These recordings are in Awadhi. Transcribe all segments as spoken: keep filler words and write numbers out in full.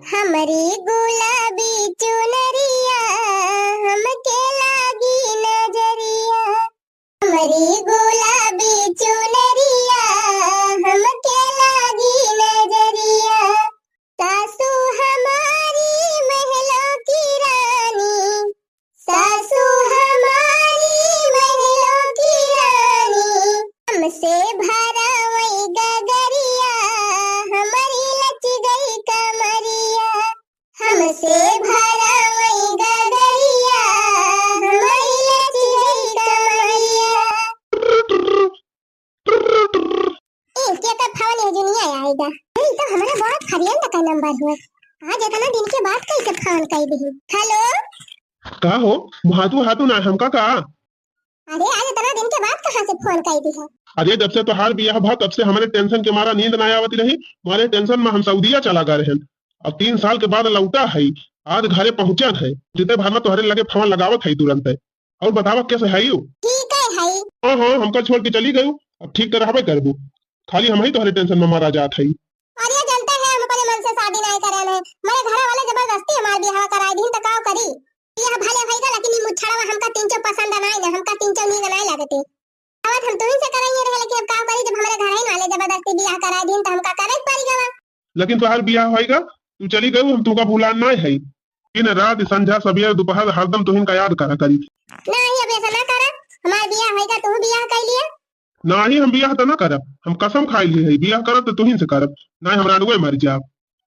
हमरी गुलाबी चुनरिया, हमके लागी नजरिया। हमरी गुलाबी चुनरिया, हमके लागी नजरिया। सासू हमारी महलों की रानी, सासू हमारी महलों की रानी। हमसे भरा वही गगरिया, हमारी लच गई कमरिया। हमसे भरा वही गगरिया, हमारी लच गई कमरिया। ए, के तो फोन है जो नहीं आएगा। ए, ई तो हमारा बहुत फरियन तक का नंबर हुआ। आज इतना दिन के बाद कैसे फोन कर दी? हेलो। का हो, भातू हातू ना हमका का? अरे, आज इतना दिन के बाद कहाँ से फोन कर दी है? अरे, जब से तोहार बियाह भा, तब से हमारे टेंशन के मारा नींद ना आवत रही। हमारे टेंशन में हम सऊदिया चला गए रहन। अब तीन साल के बाद लौटा है, आज घरे पहुँचन है। जितने भर में तोहरे लगे फोन लगावत है तुरंत है। और बतावा, कैसे है यू? ठीक है, है। हाँ, हाँ, हमका छोड़ के चली गयू, अब ठीक तो रहबे करबू। खाली हम ही तोहरे टेंशन में मारा जात है। अरे, जनता है, हम अपने मन से शादी नहीं करे हैं। हमारे घर वाले जबरदस्ती हमार बियाह कराए दीन, तो का करी? बियाह भले होइगा, लेकिन ई मुछड़वा हमका तीन चो पसंद नहीं ना, हमका तीन चो नीक नहीं लगते। आवत हम तुही से कराइए रहे, लेकिन अब का करी, जब हमारे घर ही वाले जबरदस्ती बियाह कराए दीन, तो हमका करे पड़ गवा। लेकिन तोहार बियाह होइगा, तू चली गयू, हम तुमका भुलान नहीं है। दिन रात, संझा, सवेर, दोपहर, हरदम तुहिन का याद करा करी। नहीं, अब ऐसा ना करा, हमार बियाह होइगा, तू बियाह कर लिए। नाही, हम बियाह त ना करब, हम कसम खाई ली है, बियाह करब त तुहिन से करब, नाही हम रानुए मर जाब।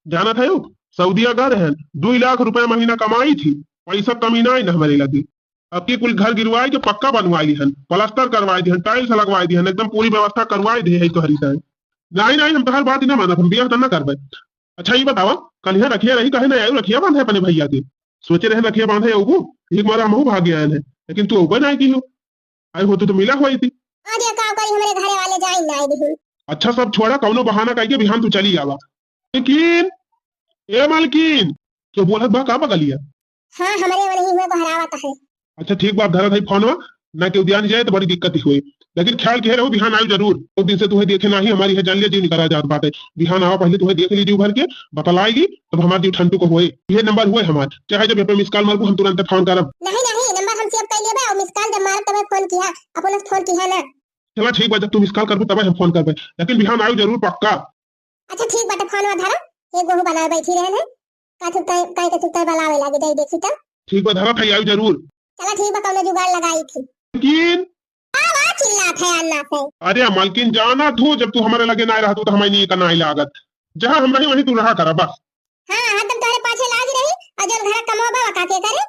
जानत है, सऊदिया गए रहन, दुई लाख रुपया महीना कमाई थी, पैसा कमी नाही न हमरे लगे। अब की कुल घर गिरवाई के पक्का बनवाई ली हन, प्लास्टर करवाई दी हन, टाइल्स लगवाई दी हन, एकदम पूरी व्यवस्था करवाई दे है तोहरी ताई। नाही, नाही, हम तोहर बात ही ना मानब, हम बियाह त ना करबे। अच्छा, ये बतावा, कल यहाँ रखिया रही, काहे ना आयु रखिया बांधे अपने भैया के? सोचे रहे रखिया बांधे आउबू, एक मारा हमहू भाग आए हैं, लेकिन तू आउबे ना की हो। आई होती तो मिला हुई थी। अरे का करी, हमरे घरे वाले जाई ना दिहिन। अच्छा सब छोड़ा, कौनो बहाना कह के बिहान तू चली आवा। लेकिन ए मालकिन, क्यों बोलत बा का बगलिया? हाँ, हमरे वही हुए बहरावत है। अच्छा ठीक बात, धरत है फोनवा, ना केहू ध्यान जाए तो बड़ी दिक्कत ही हुई। लेकिन ख्याल के रहू, बिहान आयु जरूर। बहुत दिन से तुहे देखे नाही, हमारी है जान लिया जीव निकला जात बाटे। बिहान आवा, पहले तुहे देख लीजिए भर के, बतलाएगी, तब हमार जीव ठंडू को होए। ये नंबर हुए हमार, चाहे जब यहाँ पे मिस कॉल मारबू, हम तुरंत फोन करब। नहीं, नहीं, नंबर हम सेव कर लेबे और मिस कॉल जब मारब तबे फोन किया, अपन फोन किया ना। चला ठीक बा, जब तू मिस कॉल करबू तबे हम फोन करबे, लेकिन बिहान आयु जरूर पक्का। अच्छा ठीक बाटे, फोनवा धरा, ये गोहू बनाए बैठी रहन है, का चुप कहीं, कहीं के चुप कहीं बलावे लागे, जाई देखी तब। ठीक बा, धरा था आयु जरूर। चला ठीक बा, कौनो जुगाड़ लगाई थी। लेकिन का बा चिल्लात है अन्ना से? अरे मालकिन, जाना तू, जब तू हमारे लगे ना रहतू तो हमारे नहीं करना ही लागत। जहाँ हम रही वहीं तू रहा करा बस। हाँ, हरदम तोहरे पाछे लागी रही, और जौन घर कमवा बा का के करे?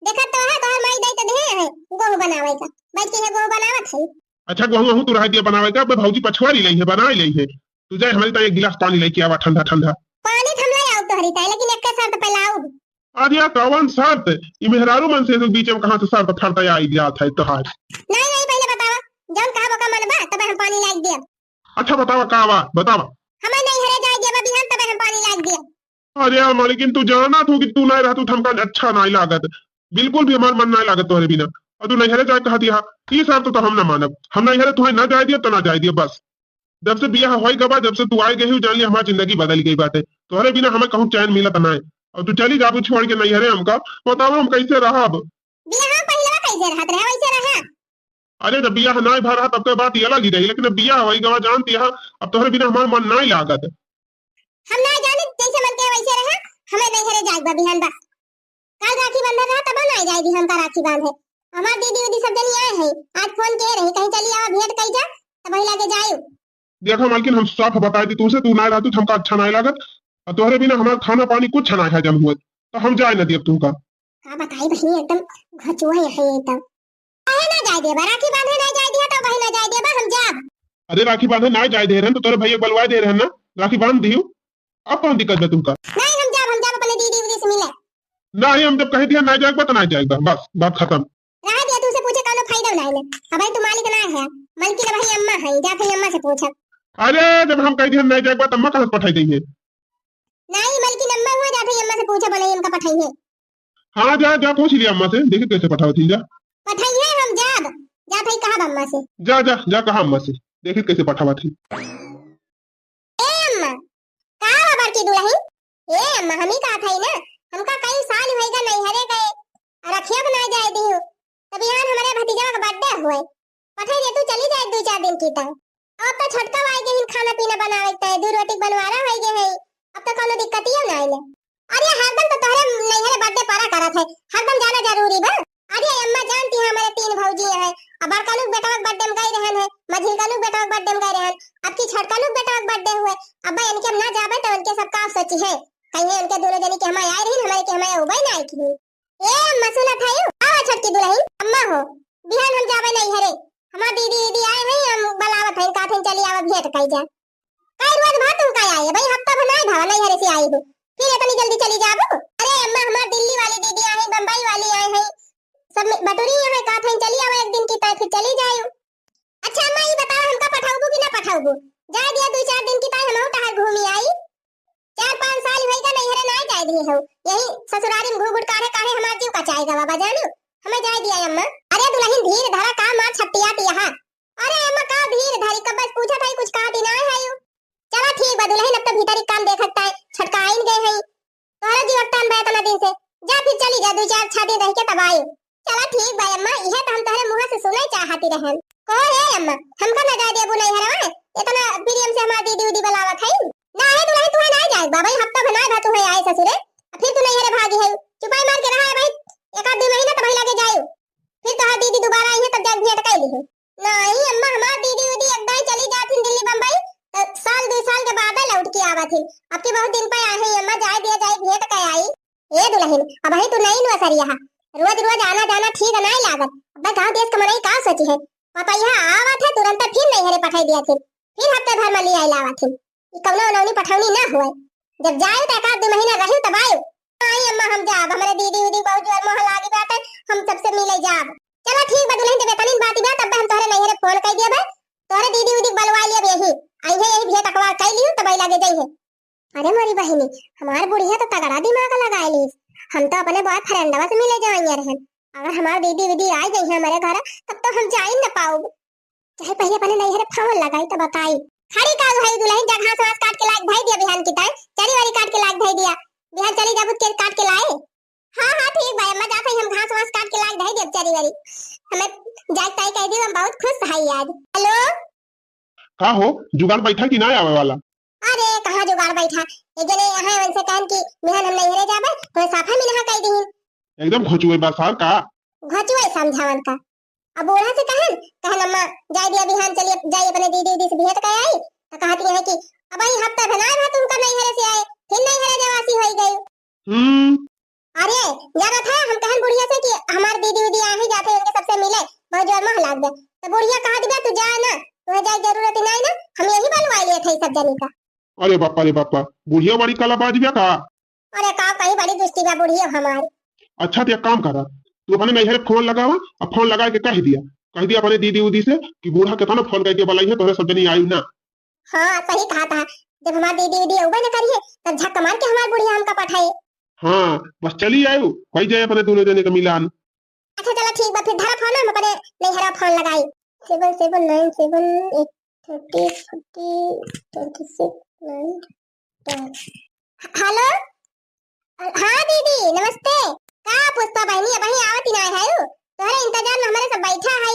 देखत तो है, तोहर माई दाई तो दे है गोहू बनावे का, बैठ के है गोहू बनावत है। अच्छा, गोहू वहू तू रह दिया बनावे का, अब भौजी पछवारी लई है, बनाई लई है। तू जाए हमारी ताई एक गिलास पानी लेके आवा ठंडा ठंडा। पानी तो हम ले आउब तोहरी ताई, लेकिन एक शर्त पे लाउब। अरे कौन शर्त? ई मेहरारू मन से तो बीच में कहाँ से शर्त फरता आई जात है तोहार? नहीं, नहीं, पहले बतावा, जौन कहा बोका मन बा, तबे हम पानी लाइक दिया। अच्छा बतावा, का बा, बतावा। हमें नहीं हरे जाए दिया, बिहान तबे हम पानी लाइक दिया। अरे यार मालकिन, तू जानत हो कि तू नहीं रहतू तो हमका अच्छा नहीं लागत, बिल्कुल भी हमार मन नहीं लागत तोहरे बिना। और तू नैहरे जाए कहत हा, ई शर्त तो हम ना मानब। हम नैहरे तुहे ना जाए दिया तो ना जाए दिया, बस। जब से बियाह होई गबा, जब से तू आए गई हो, जान लिया हमार जिंदगी बदल गई बाटे। तोहरे बिना हमें कहूँ चैन मिलत ना है। और तू चली जाबू छोड़ के नैहरे हमका, बताओ हम कैसे रहब? बिना हम पहिलवा कैसे रहत रहे, वैसे रहे। अरे जब बियाह ना भा रहा तब तो बात ये अलग ही रही, लेकिन अब बियाह होई गवा, जानती है, अब तोहरे बिना हमार मन नहीं लागत। हम ना जाने, जैसे मन के वैसे रहे, हमें नैहरे जाए बा बिहान बस। काल राखी बंधन रहा, तब ना जाए दी हमका राखी बांधे। हमार दीदी उदी सब जनी आए हैं, आज फोन के रही, कहीं चली आवा, भेंट कई जा, तब वही लगे जाए। देखा मालकिन, हम साफ बताई दी तुमसे, तू ना रहतू तो हमका अच्छा नहीं लागत, और तोहरे बिना हमार खाना पानी कुछ ना है जम हुए, तो हम जाए ना दियब तुमका। का बताई बहिनी, एकदम घचुआ है ये तो। काहे ना जाए देबा? राखी बांधे ना जाए दिया तो कहीं ना जाए देबा, हम जाब। अरे राखी बांधे ना जाए दे रहन तो तोरे भैया बलवाए दे रहन ना, राखी बांध दियो। अब कौन दिक्कत बा तुमका? नहीं, हम जाब, हम जाब अपने दीदी उदी से मिले। नहीं, हम जब कह दिया ना जाए बा तो ना जाए बा, बस बात खत्म। रहा दिया, तुमसे पूछे कौनो फायदा नहीं ना। अब भाई तू मालिक ना है, मालकिन भाई अम्मा है, जा भाई अम्मा से पूछब। अरे जब हम कह दिया ना जाए बा तो अम्मा कहाँ से पठाई देंगे? नहीं, मालकिन अम्मा हुआ, जा भाई अम्मा से पूछब, बोले इनका पठाई है। हाँ जा, जा पूछ लिया अम्मा से, देखी कैसे पठावत ही जा। पठाई है हम जाब, जा भाई कहा अम्मा से। जा, जा, जा कहा अम्मा से, देखी कैसे पठावत ही। ए अम्मा, का बा बड़की दुलही? ए अम्मा, हम ही कहत हई ना, हमका कई साल होइगा नैहरे गए, और रखिया के ना जाए दिहू। तब यहाँ हमारे भतीजा का बर्थडे हुए, पठाई दे तू, चली जाए दुइ चार दिन की तक। अब तो छोटका आए गए हैं खाना पीना बनावे के, दू रोटी बनवारा होई गए है, अब तो कोनो दिक्कतियो ना आइले। अरे हरदम तो तोहरे नैहरे बर्थडे पड़ा करत है, हरदम जाना जरूरी बा। अरे अम्मा जानती है हमारे तीन भौजी हैं, अब बड़का लोग बेटवा के बर्थडे में गई रहन है, मझिलका लोग बेटवा के बर्थडे में गई रहन, अब की छोटका लोग बेटवा के बर्थडे हुए, अब इनके हम ना जाबे तो उनके सब का सोची है, कहीं उनके दोनों जनी के हमारे आए रही, हमारे के हमारे उबे ना आई की। ए अम्मा सुनत है यू? आवा छोटकी दुल्हन, अम्मा हो, बिहान हम जाबे नैहरे, हमार दीदी दीदी आए हैं, हम बुलावत हैं, कहत हैं चली आवा भेंट कई जा। कई रोज भा तुम का आए भाई, हफ्ता भर नाई भवा नैहरे से आई हो, फिर इतनी जल्दी चली जाबू? अरे अम्मा हमार दिल्ली वाली दीदी आई, बम्बई वाली आई है, सब में बटुरी यहाँ कहत हैं चली आवा एक दिन की तय फिर चली जायू। अच्छा अम्मा ये बताओ हमका पठाउबू कि ना पठाउबू? जाए दिया दुइ चार दिन की तय हमहू टहर घूमी आई। चार पाँच साल होई का नैहरे ना जाए दिए हो, यही ससुरारी में घूघूट काढ़े काढ़े हमार जीव कचाए गवा बा जानू, हमें जाए दिया अम्मा। अरे दुल्हन धीर धरा का मार छट्टियात यहाँ। अरे अम्मा का धीर धरी, कब बस पूछत है कुछ कहा दिना है यू। चला ठीक बा दुल्हन, अब तो भीतरी काम देखत ताई, छोटका आइन गए हैं, तोहरा जीव अकतान बा इतना दिन से, जा फिर चली जा, दुइ चार छह दिन रह के तब आए। चला ठीक बा अम्मा, इहे तो हम तोहरे मुँह से सुने चाहती रहन। कहो हे अम्मा, हमका ना जाए देबू नैहरवा? इतना प्रेम से हमार दीदी उदी बुलावत है। ना है दुल्हन, तुहे ना जाए बाबा, हफ्ता भर ना भा तुहे आए ससुरे, फिर तू नैहरे भागी है। चुपाई मार के रहा है भाई, एक आध दो महीना तो भाई लगे जाए, फिर तोहार दीदी दोबारा आई है तब जाके भेंट कर ली है। नहीं अम्मा, हमार दीदी उदी एक दाई चली जात हिन दिल्ली बम्बई, तो साल दो साल के बाद लौट के आवत हिन। अब के बहुत दिन पे आए हैं अम्मा, जाए दिया जाए, भेंट कर आई। ए दुल्हन, अब ही तू नई नुआ सरिया हा, रोज रोज आना जाना ठीक नहीं लागत। अब गाँव देश के मनई का सोची है, पतैया आवत है तुरंत फिर नैहरे पठाई दिया थे, फिर हफ्ते भर में ले आइल आवत है। ई कौनो अनौनी पठौनी ना हुए, जब जाए तो एक आध दो महीना रही तब आए। आई अम्मा, हम जाब, हमरे दीदी उदी बहुत जोर मोह लागी बाटे, हम सबसे मिले जाब। चला ठीक बा दुल्हन, जब इतनी बात बा, तब हम तोहरे नैहरे फोन कर दिया बा, तोहरे दीदी उदी के बलवा लिया यही, आई है यही भेंट अखबार कर लियो, तब आई लगे जाई है। अरे मोरी बहिनी, हमार बुढ़िया तो तगड़ा दिमाग लगाए लीस, हम तो अपने बॉयफ्रेंडवा से मिले जाइए रहन, अगर हमार दीदी उदी आ जाई है हमारे घर, तब तो हम जाई न पाऊब। चाहे पहले अपने नैहरे फोन लगाई तो बताई। खड़ी का भाई दुल्हन, जा घास वास काट के लाग भाई दिया बिहान की ताई, चरी वारी काट के लाग भाई दिया, बिहान चली जाबू के काट के लाए। हाँ हाँ ठीक भाई अम्मा, जात है हम घास वास काट के लाग भाई दिया चरी वारी, हमें जाए ताई कह दी हम बहुत खुश है आज। हेलो। का हो जुगाड़ बैठा कि ना आवे वाला? अरे कहाँ जुगाड़ बैठा, एक जने यहाँ उनसे कहन कि बिहान हम नैहरे जाबे, तो साफा में नहा कह दी। एकदम घोचुए बा सार का। घोचुए समझावन का। अब बूढ़ा से कहन, कहन अम्मा, जाए दिया बिहान चलिए, जाए अपने दीदी उदी से भेंट कर आई। तो कहती है कि अब आई हफ्ता भनाए भा तुमका नैहरे से आए, फिर नैहरे जवासी होई गई। हम्म। अरे, जानत है, हम कहन बुढ़िया से कि हमार दीदी उदी आ ही जाते, इनके सबसे मिले, बहुत जोर मोह लाग गया। तो बुढ़िया कहा दिया, तू जाए ना, तुम्हें जाए जरूरत ही नहीं ना, हम यही बलवा लिए थे सब जनी का। अरे बापा रे बापा, बुढ़िया बड़ी कलाबाज बा का? अरे का कहीं बड़ी दुष्टी बा बुढ़िया हमार। अच्छा, तो एक काम करा, तू अपने नैहरे फोन लगावा, अब फोन लगा के कह दिया, कह दिया अपने दीदी उदी से कि बूढ़ा के थाना फोन करके बुलाई है, तोहरे सब जनी आई ना। हाँ, सही कहा था, जब हमार दीदी उदी अउबे न करी है, तब झक मार के हमार बुढ़िया हमका पठाए। हाँ, बस चली आयु, होई जाए अपने दोनों जने का मिलान। अच्छा, चला ठीक बा, फिर धरा फोन, हम अपने नैहरा फोन लगाई। Seven seven nine seven eight thirty forty twenty six nine ten। Hello, हाँ दीदी, नमस्ते। का पुष्पा बहिनी, अबहीं आवत ही ना है? तोहरे इंतजार में हमारे सब बैठा है।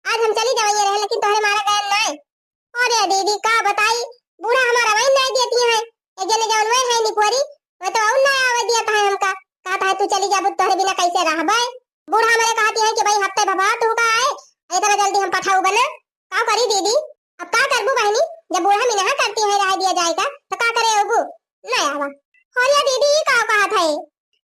आज हम चली जावइया रहे, लेकिन तोहरे मारा गया ना। अरे दीदी, का बताई, बूढ़ा हमारा वही नहीं देती है। एक जने जौन वह है निपुअरी, वह तो और ना आवे दिया था हमका। कहता है, "तू चली जाबू, तोहरे बिना कैसे रहबे?" बूढ़ा हमारे कहती है कि भाई, हफ्ते भभा तू का आए, इतना जल्दी हम पठाऊ बना। का करी दीदी, अब का करबू बहनी, जब बूढ़ा मिनहा करती है रह दिया जाएगा, तो का करे अबू? ना आवा। अरे दीदी, ई का कहत है?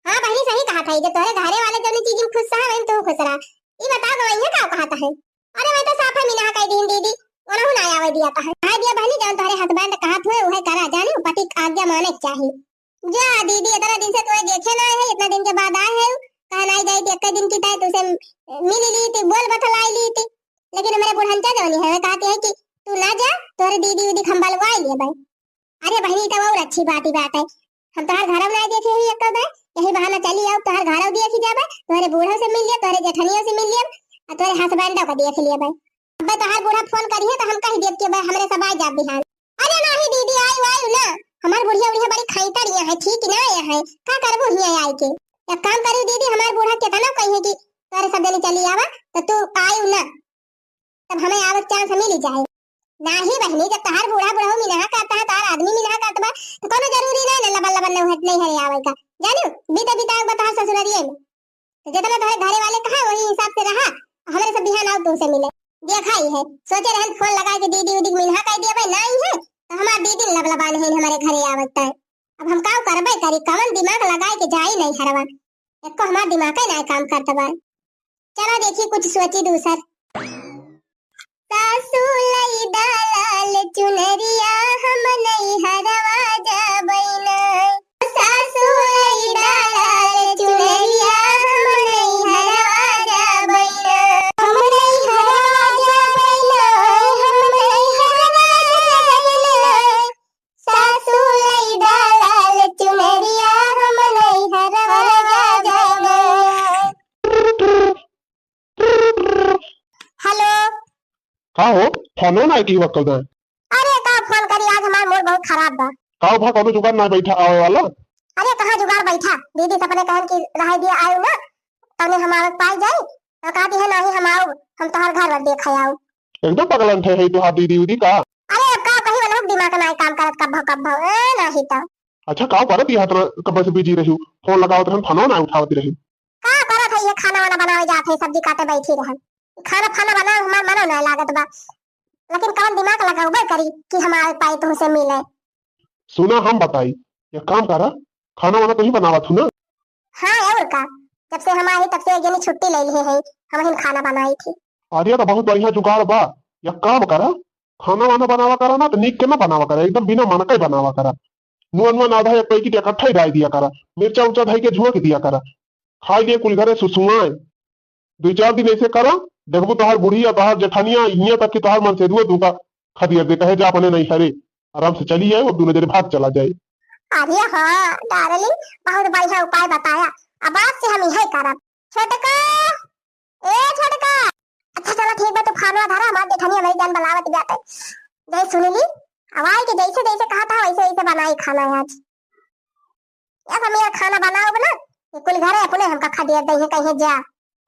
हाँ बहनी, सही कहत है, जब तोहरे घरे वाले जौनी चीज में खुश रहा, वही में तू खुश रहा। ई बताओ, गवैया का कहत है? अरे, वही तो साफा मिनहा कह दीन दीदी, ओनहु ना आवे दिया तो है। आए दिया बहनी, जौन तोहरे husband कहत हुए, उहे करा, जानी, पति के आज्ञा माने के चाही। जा दीदी, इतना दिन से तुम्हें देखे ना है, इतना दिन के बाद आए है, कहा नहीं जाई थी, एक दिन की ताई तुझसे मिल ली थी, बोल बतलाई ली थी, लेकिन हमारे बुढ़ंचा जौनी है, कहती है कि तू ना जा, तोहरे दीदी उदी हम बलवाई लिए भाई। अरे बहनी, ई तो और अच्छी बात ही बात है। हम तोहार घरव नाय देखे ही एको बार, यही बहाना चली आउब, तोहार घरव देखी जाबे, तोहरे बूढ़ो से मिल लिया, तोहरे जेठनियों से मिल लिया, और तोहरे husbandओ का देख लिया भाई। अबे तोहार बूढ़ा फोन करी है तो हम कह देब कि भाई हमरे सब आ जा बिहान। अरे नहीं दीदी, आयु आयु ना, हमार बुढ़िया उढ़िया बड़ी खैतड़ यहाँ है, ठीक ना यहाँ है, का करबो हियाँ आए के? एक काम करी दीदी, हमार बूढ़ा केतना कही है कि तोरे सब जनी चली आवा, तो तू आयु ना, तब हमें आवे के chance मिली जाए। नाही बहनी, जब तहार बूढ़ा बुढ़ऊ मिनहा करता है, तहार आदमी मिनहा करता बा, तो कोनो जरूरी नहीं ना लबन लबन नैहर, नैहरे आवे का। जानू, बीते बिताए बा तहार ससुररिये में। तो जितना तोहरे घरे वाले कहा, वही हिसाब से रहा, हमरे सब बिहान आओ तुमसे मिले। देखा ही है, सोचे रहन फोन लगा के दीदी उदी के मिनहा कह दिया भाई, ना आई है, तो हमार दीदी लबलबान है हमारे घरे आवत है। अब हम का करबे करी, कवन दिमाग लगाए के जाई नैहरवा, एको हमार दिमाग ही ना काम करत बा। चला देखी कुछ सोची दूसर। सासू लई दा लाल चुनरिया, हम नैहरवा जाबै ना। सासू लई दा लाल चुनरिया, हम नैहरवा जाबै ना। हम नैहरवा जाबै ना, हम नैहरवा जाबै ना। सासू लई दा लाल चुनरिया, हम नैहरवा जाबै ना। हेलो। का हो, फोनो ना की वक्ल दे? अरे का फोन करी, आज हमार mood बहुत खराब बा। का भा, कोनो जुगाड़ ना बैठा आवे वाला? अरे कहाँ जुगाड़ बैठा, दीदी सपने कहन कि रहे दिया आयु ना, तने हम आवत पाई जाई, तो कहती है नाही हम आऊ, हम तोहर घर वर देख आऊ। एकदम पगलन थे है तोहार दीदी उदी का? अरे अब का कही, वो लोग दिमाग ना काम करत, कब भव, कब भव, ए नाही तो। अच्छा का करत यहाँ इतना कब से busy रही, फोन लगावत रहन, फोनो ना उठावत रही। का करत है, ये खाना वाना बनावे जात है, सब्जी काटे बैठी रहन। खाना फाना बनावे हमार मनो ना लागत बा, लेकिन कौन दिमाग लगावे करी कि हम आवे पाई तुमसे मिले। सुना हम बताई, एक काम करा, खाना वाना तो ही बनावत हूँ ना? हाँ और का, जब से हम आई तब से एक जनी छुट्टी ले लिए है, हम ही खाना बनाई थी। अरे तो बहुत बढ़िया जुगाड़ बा, एक काम करा, खाना वाना बनावा करा ना तो नीक के ना बनावा करा, एकदम बिना मन के बनावा करा। नुआ नुआ आधा एक पैकेट इकट्ठा ही डाल दिया करा, मिर्चा उर्चा धई के झोंक दिया करा, खाई लिए कुल घरे सुसुआए। दुई चार दिन ऐसे करा, देखबू तोहार बुढ़िया, तोहार जेठानिया, हियां तक कि तोहार मनसेधुआ तुमका खदेर दे, कहे जा अपने नैहरे, आराम से चली जाए, अब दोनों जने भाग चला जाए। अरे हाँ darling, बहुत बढ़िया उपाय बताया, अब आज से हम यही करब। छोटका, ए छोटका, अच्छा चला ठीक बा, तू खाना धरा, हमार जेठानिया मेरी जान बुलावत बाटे, जय सुन ली, अब आई के जैसे जैसे कहा था वैसे वैसे बनाई खाना आज। या तो मेरा खाना बनाओ ना, ये कुल घरे अपने हमका खदेर दे है कहीं जा।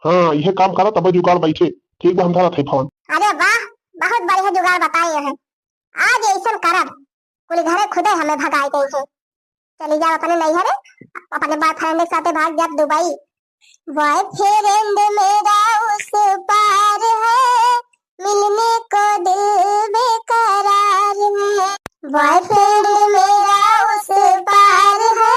हाँ, यह काम करा तब जुगाड़ बैठे। ठीक बा, हम धरत है फोन। अरे वाह, बहुत बढ़िया जुगाड़ बताए हैं। आज ऐसन करब, कुल घरे खुदे हमें भगाए गई है। चली जाओ अपने नैहरे, अपने boyfriend के साथे भाग जाब दुबई। Boyfriend मेरा उस पार है, मिलने को दिल बेकरार है। Boyfriend मेरा उस पार है,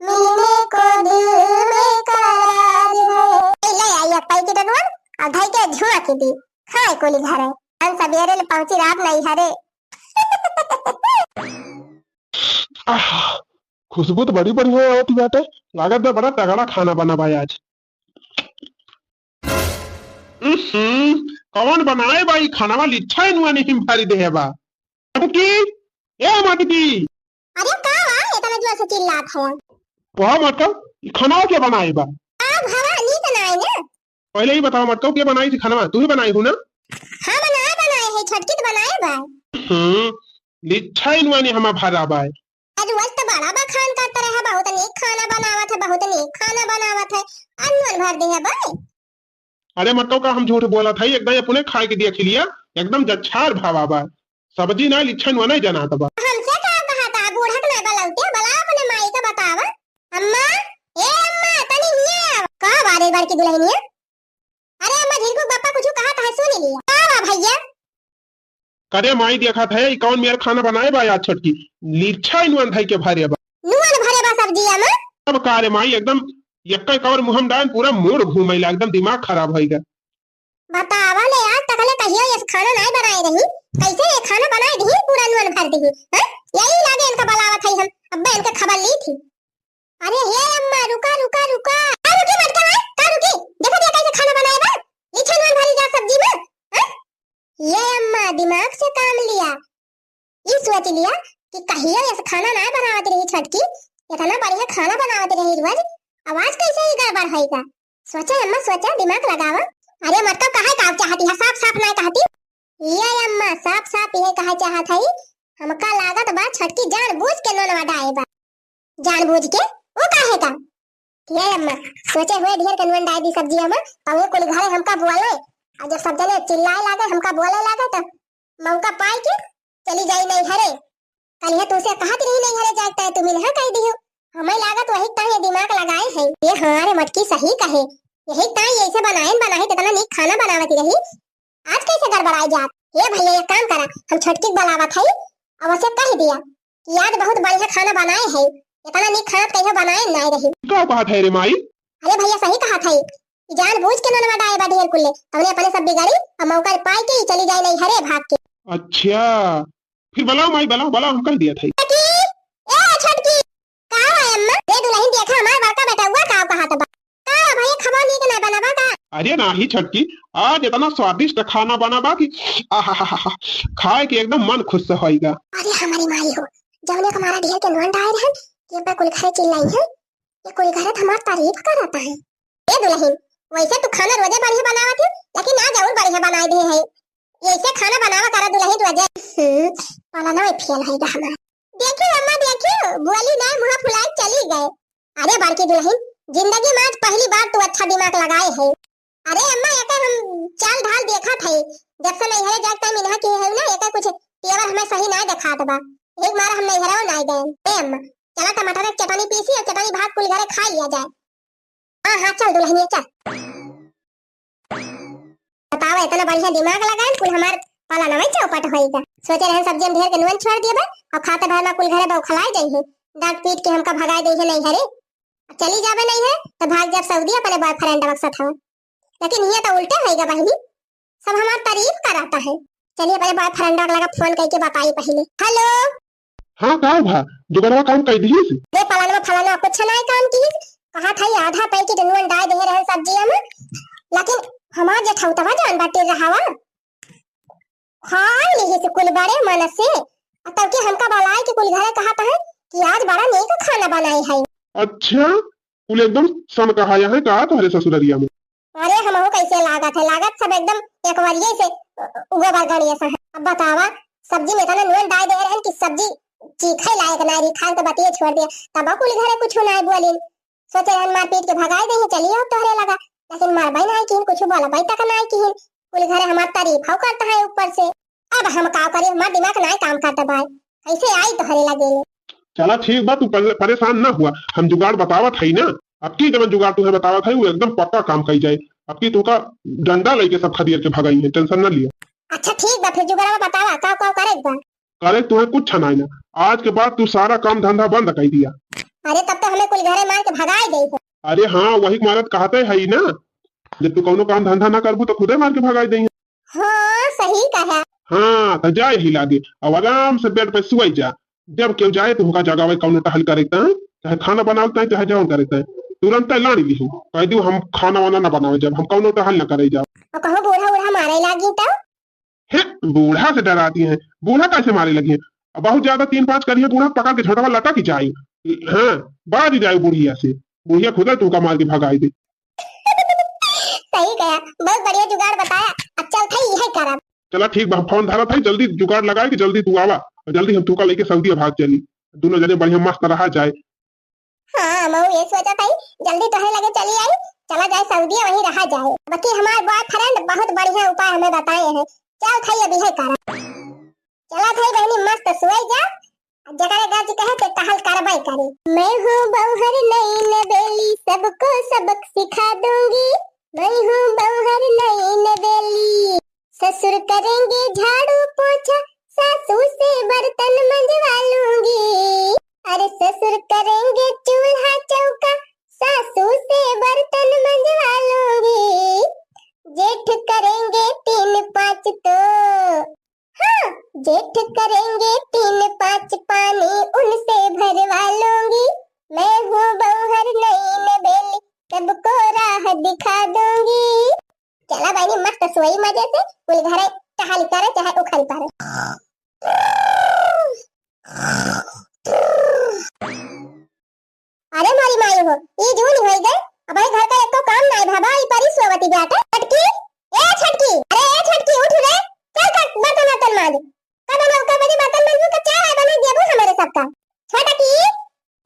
मिलने को दिल बेकरार है। ए, ले आई एक पैकेट नून, और धई के झुआ के दी, खाए कुली घरे। हम सबेरे ले पहुंची रात नैहरे। आह, खुशबू तो बड़ी बढ़िया आवत बाटे, लागत बा बड़ा तगड़ा खाना बना बा आज। उहुं, कौन बनाए बा ई खानावा? लिच्छा इनुआ नहीं भरी देहे बा। मटकी, ए मटकी। अरे का बा, इतना जोर से चिल्लात है? कहा मटका, ई खानावा के बनाए बा? आ भवा, नीक नाई ना। पहले ही बताओ मटका, के बनाई थी खानावा? तू ही बनाई हूँ ना? हाँ, बनाए, बनाए है, छोटकी तो बनाए बा। हम्म, लिच्छा इनुआ नहीं हमा भरा बा। आज रोज तो बड़ा बखान करत रहे, बहुत नीक खाना बनावत है, बहुत नीक खाना बनावत है, अनमन भर दे है बे। अरे मटका का हम झूठ बोलत है, एकदम अपने खाए के दिया खिलिया, एकदम जच्छार भावा बा। सब्जी ना लिच्छा इनुआ नहीं जनात बा। हमसे का कहा था, बूढ़ा के ना बलौते, बला अपने माई का बतावा। अम्मा, ए अम्मा, तनी हिया आवा। का बारे बड़की दुल्हनिया? अरे अम्मा, झिनकू के बापा कुछ कहा था, सुन लिया। का बा भैया? करे माई देखत है, ई कौन मेर खाना बनाए बा आज छोटकी? लिच्छा इनुआ धई के भरे बा। नुआ भरे बा सब्जिया में? अब का रे माई, एकदम यक्का कवर मुहम डाल, पूरा मूड घूमेला, एकदम दिमाग खराब होइगा। बतावा ले, आज तक ले कहियो ये खाना नाय बनाए रही, कैसे ये खाना बनाए दही, पूरा नुआ भर दही, हैं? यही लागे इनका बलावत है हम, अब्बे इनके खबर ली थी। अरे हे अम्मा, रुका, रुका, रुका। का रुकी मटका, हैं? का रुकी? देखो दिया कैसे खाना बनाए बा? लिच्छा इनुआ भरी जा सब्जी में, हैं? ये अम्मा दिमाग से काम लिया, ई सोच लिया कि कहियो ऐसे खाना ना बनावत रही छोटकी, इतना बढ़िया खाना बनावत रही रोज, आवाज कैसे ही गड़बड़ होइगा? सोचा अम्मा सोचा, दिमाग लगावा। अरे मटका काहे का चाहती है, साफ साफ ना कहती। ये अम्मा साफ साफ ये कहा चाहत है हमका लागत बा छोटकी जानबूझ के नोनवा डाए बा। जानबूझ के? वो काहे का? ये अम्मा, सोचे हुए ढेर के नोन डाए दी सब्जिया में, तब ये कुल घरे हमका बोले, और जब सब जने चिल्लाए लागे, हमका बोले लागे, तो मौका पाए के चली जाई नैहरे। कलिया तुमसे कहत रही नैहरे जाए, तय तुम इन्हा कह दियो। हमें लागत वही ताई ये दिमाग लगाए है। ये हाँ रे मटकी, सही कहे, यही ताई ऐसे बनाए बनाई तो इतना नीक खाना बनावती रही, आज कैसे गड़बड़ाई जात? ए भैया, एक काम करा, हम छोटकी के बुलावत हई, अब उसे कह दिया कि आज बहुत बढ़िया खाना बनाए है, इतना नीक खाना तो कहियो बनाए नाय रही। का कहत है रे माई? अरे भैया, सही कहत है, जानबूझ के नोनवा डाए बा ढेर कुल्ले, तवने अपने सब बिगड़ी, अब मौका पाई के ही चली जाए नैहरे भाग के। अच्छा, फिर बुलाओ माई, बुलाओ, बुलाओ, हम कह दिया था। छोटकी, ए छोटकी, का है अम्मा? ए दुलहिन, देखा हमार बड़का बेटउआ का कहत बा। का भैया, खबर नीक ना बनावा का? अरे नाही छोटकी, आज इतना स्वादिष्ट खाना बनावा कि आहाहाहा, खाए के एकदम मन खुश होइगा। अरे हमारी माई हो, जौने हमारा ढेर के नोन डाए रहन, ये पे कुल घरे चिल्लाई है, ये कुल घरे तो हमार तारीफ करता है। ए दुलहिन, वैसे तू खाना रोजे बढ़िया बनावत है, लेकिन आज और बढ़िया बनाए दे है। ऐसे खाना बनावा करा दुलहिन रोजे। हम्म, पाला ना फेल है हमार। देखियो अम्मा, देखियो, बोली ना, मुँह फुलाए चली गए। अरे बड़की दुलहिन, जिंदगी में आज पहली बार तू अच्छा दिमाग लगाए है। अरे अम्मा, एकर हम चाल ढाल देखत है, जब से नैहरे जाए टाइम इन्हा के है ना, एकर कुछ तेवर हमें सही ना देखात बा। एक मारा हम नैहरे ना गए। ए अम्मा, चला टमाटर के चटनी पीसी और चटनी भात कुल घरे खा लिया जाए। हाँ हाँ, चल दुलहिनिया चल। बतावा, इतना बढ़िया दिमाग लगाए, कुल हमार पाला नवाई चौपट होइगा। सोचे रहे सब्जी में ढेर के नून छोड़ दिए बा, और खाते भर में कुल घरे बौखलाए जाई है, डांट पीट के हमका भगाए दे है नैहरे। अब चली जाबे नैहरे तो भाग जाब सऊदी अपने बॉयफ्रेंड के साथ। लेकिन ये तो उल्टे होइगा बहिनी, सब हमार तारीफ कराता है। चलिए अपने बॉयफ्रेंड के लगा फोन करके बताई पहले। हेलो। हाँ, का भा? जुगड़वा काम कर दिहिस? रे पलानवा फलानवा कुछ नाय काम किहिस। कहा था ये आधा पैकेट नून डाल दे रहे सब्जिया में, लेकिन हमार जेठौतवा जौन बाटे रहावा, खाई लिहिस कुल बड़े मन से। आ तब के हमका बुलाए के कुल घरे कहत है कि आज बड़ा नीक खाना बनाई है। अच्छा, कुल एकदम सन कहाया है का तोहरे ससुररिया में? अरे, हमहू कैसे लागत है, लागत सब एकदम एक वरिये से उ-, उगो बरगड़िया सा है। अब बतावा, सब्जी में इतना नून डाल दे रहन कि सब्जी चीखे लायक ना रही, खाए तो बतिये छोड़ दिया। तब कुल घरे कुछ ना बोलिन, सोचे रहन मारपीट के भगाए दे, चलिए अब तोहरे लगा, लेकिन मारबई ना किहिन, कुछ बोलबई तक ना किहिन, कुल घरे हमार तारीफ हो करता है ऊपर से। अब हम का करी, हमार दिमाग ना काम करता भाई, कैसे आई तोहरे लगे ले? चला ठीक बा, तू परे-, परेशान ना हुआ, हम जुगाड़ बतावत हई ना। अब की जवन जुगाड़ तुहे बतावत हई, वो एकदम पक्का काम कई जाए। अब की तुका डंडा लेके सब खदेड़ के भगाई है, टेंशन ना लिया। अच्छा ठीक बा, फिर जुगाड़वा बतावा, का का करे के बा? करे तुहे कुछ नाई ना, आज के बाद तू सारा काम धंधा बंद कई दिया। अरे तब तो हमें कुल घरे मार के भगाए गई है। अरे हाँ, वही मारत कहते हई ना, जब तू कौनो काम धंधा ना करबू तो खुदे मार के भगाए दे। हाँ, सही कहा। हाँ, तो जा यही लागे, अब आराम से बेड पे सुआई जा। जब केहू जाए तो हुका जगावे, कौनो टहल करे के ताई, चाहे खाना बनावे के ताई, चाहे जौन करे के ताई, तुरंत लाड़ी लिहू, कह दू हम खाना वाना ना बनावे जब, हम कौनो टहल ना करे जाओ। और कहूँ बूढ़ा उढ़ा मारे लागी तो? हे, बूढ़ा से डराती हैं, बूढ़ा कैसे मारे लगी हैं? अब बहुत ज्यादा तीन पाँच करिए बूढ़ा पकड़ के झोंटवा लटक जाए। हाँ, बाज जाए बुढ़िया से, बुढ़िया खुदा तुका मार के भगाई दे। सही कहा, बहुत बढ़िया जुगाड़ बताया। अब चल थई यही करब। चला ठीक बा, हम फोन धरत हई, जल्दी जुगाड़ लगाए कि जल्दी तू आवा और जल्दी हम तुका लेके सऊदिया भाग चली, दोनों जने बढ़िया मस्त रहा जाए। हाँ, मऊ ये सोचत हई, जल्दी तोहरे लगे चली आई, चला जाए सऊदिया, वहीं रहा जाए। बाकी हमार बॉयफ्रेंड बहुत बढ़िया उपाय हमें बताए हैं, चल थई अभी है करब। चला थई बहनी, मस्त सोई जा, जकरे गज कहे के टहल करबे करी। मैं हूँ बौहर नई नवेली, सबको सबक सिखा दूंगी। मैं हूँ बौहर नई नवेली, ससुर करेंगे झाड़ू पोछा, सासू से बर्तन मंजवा लूंगी। अरे ससुर करेंगे चूल्हा चौका, सासू से बर्तन मंजवा लूंगी। जेठ करेंगे तीन पाँच तो हाँ, जेठ करेंगे तीन पाँच पानी, उनसे भरवा लूंगी। मैं हूँ बौहर नई नवेली, सबको राह दिखा दूंगी। चला बहनी, मस्त सोई मजे से, कुल घरे टहल करे चाहे उखल परे। अरे मोरी माई हो, ई जून होई गए, अबही घर का एको काम नाई भवा, ई परी सोवती बाटे। छोटकी, ए छोटकी, अरे ए छोटकी, उठ रे, चल कर बर्तन वर्तन मांज। अब हम ओकर बदे बर्तन मंजू का चाय वाय बनाई देबू हमरे सबका। छोटकी,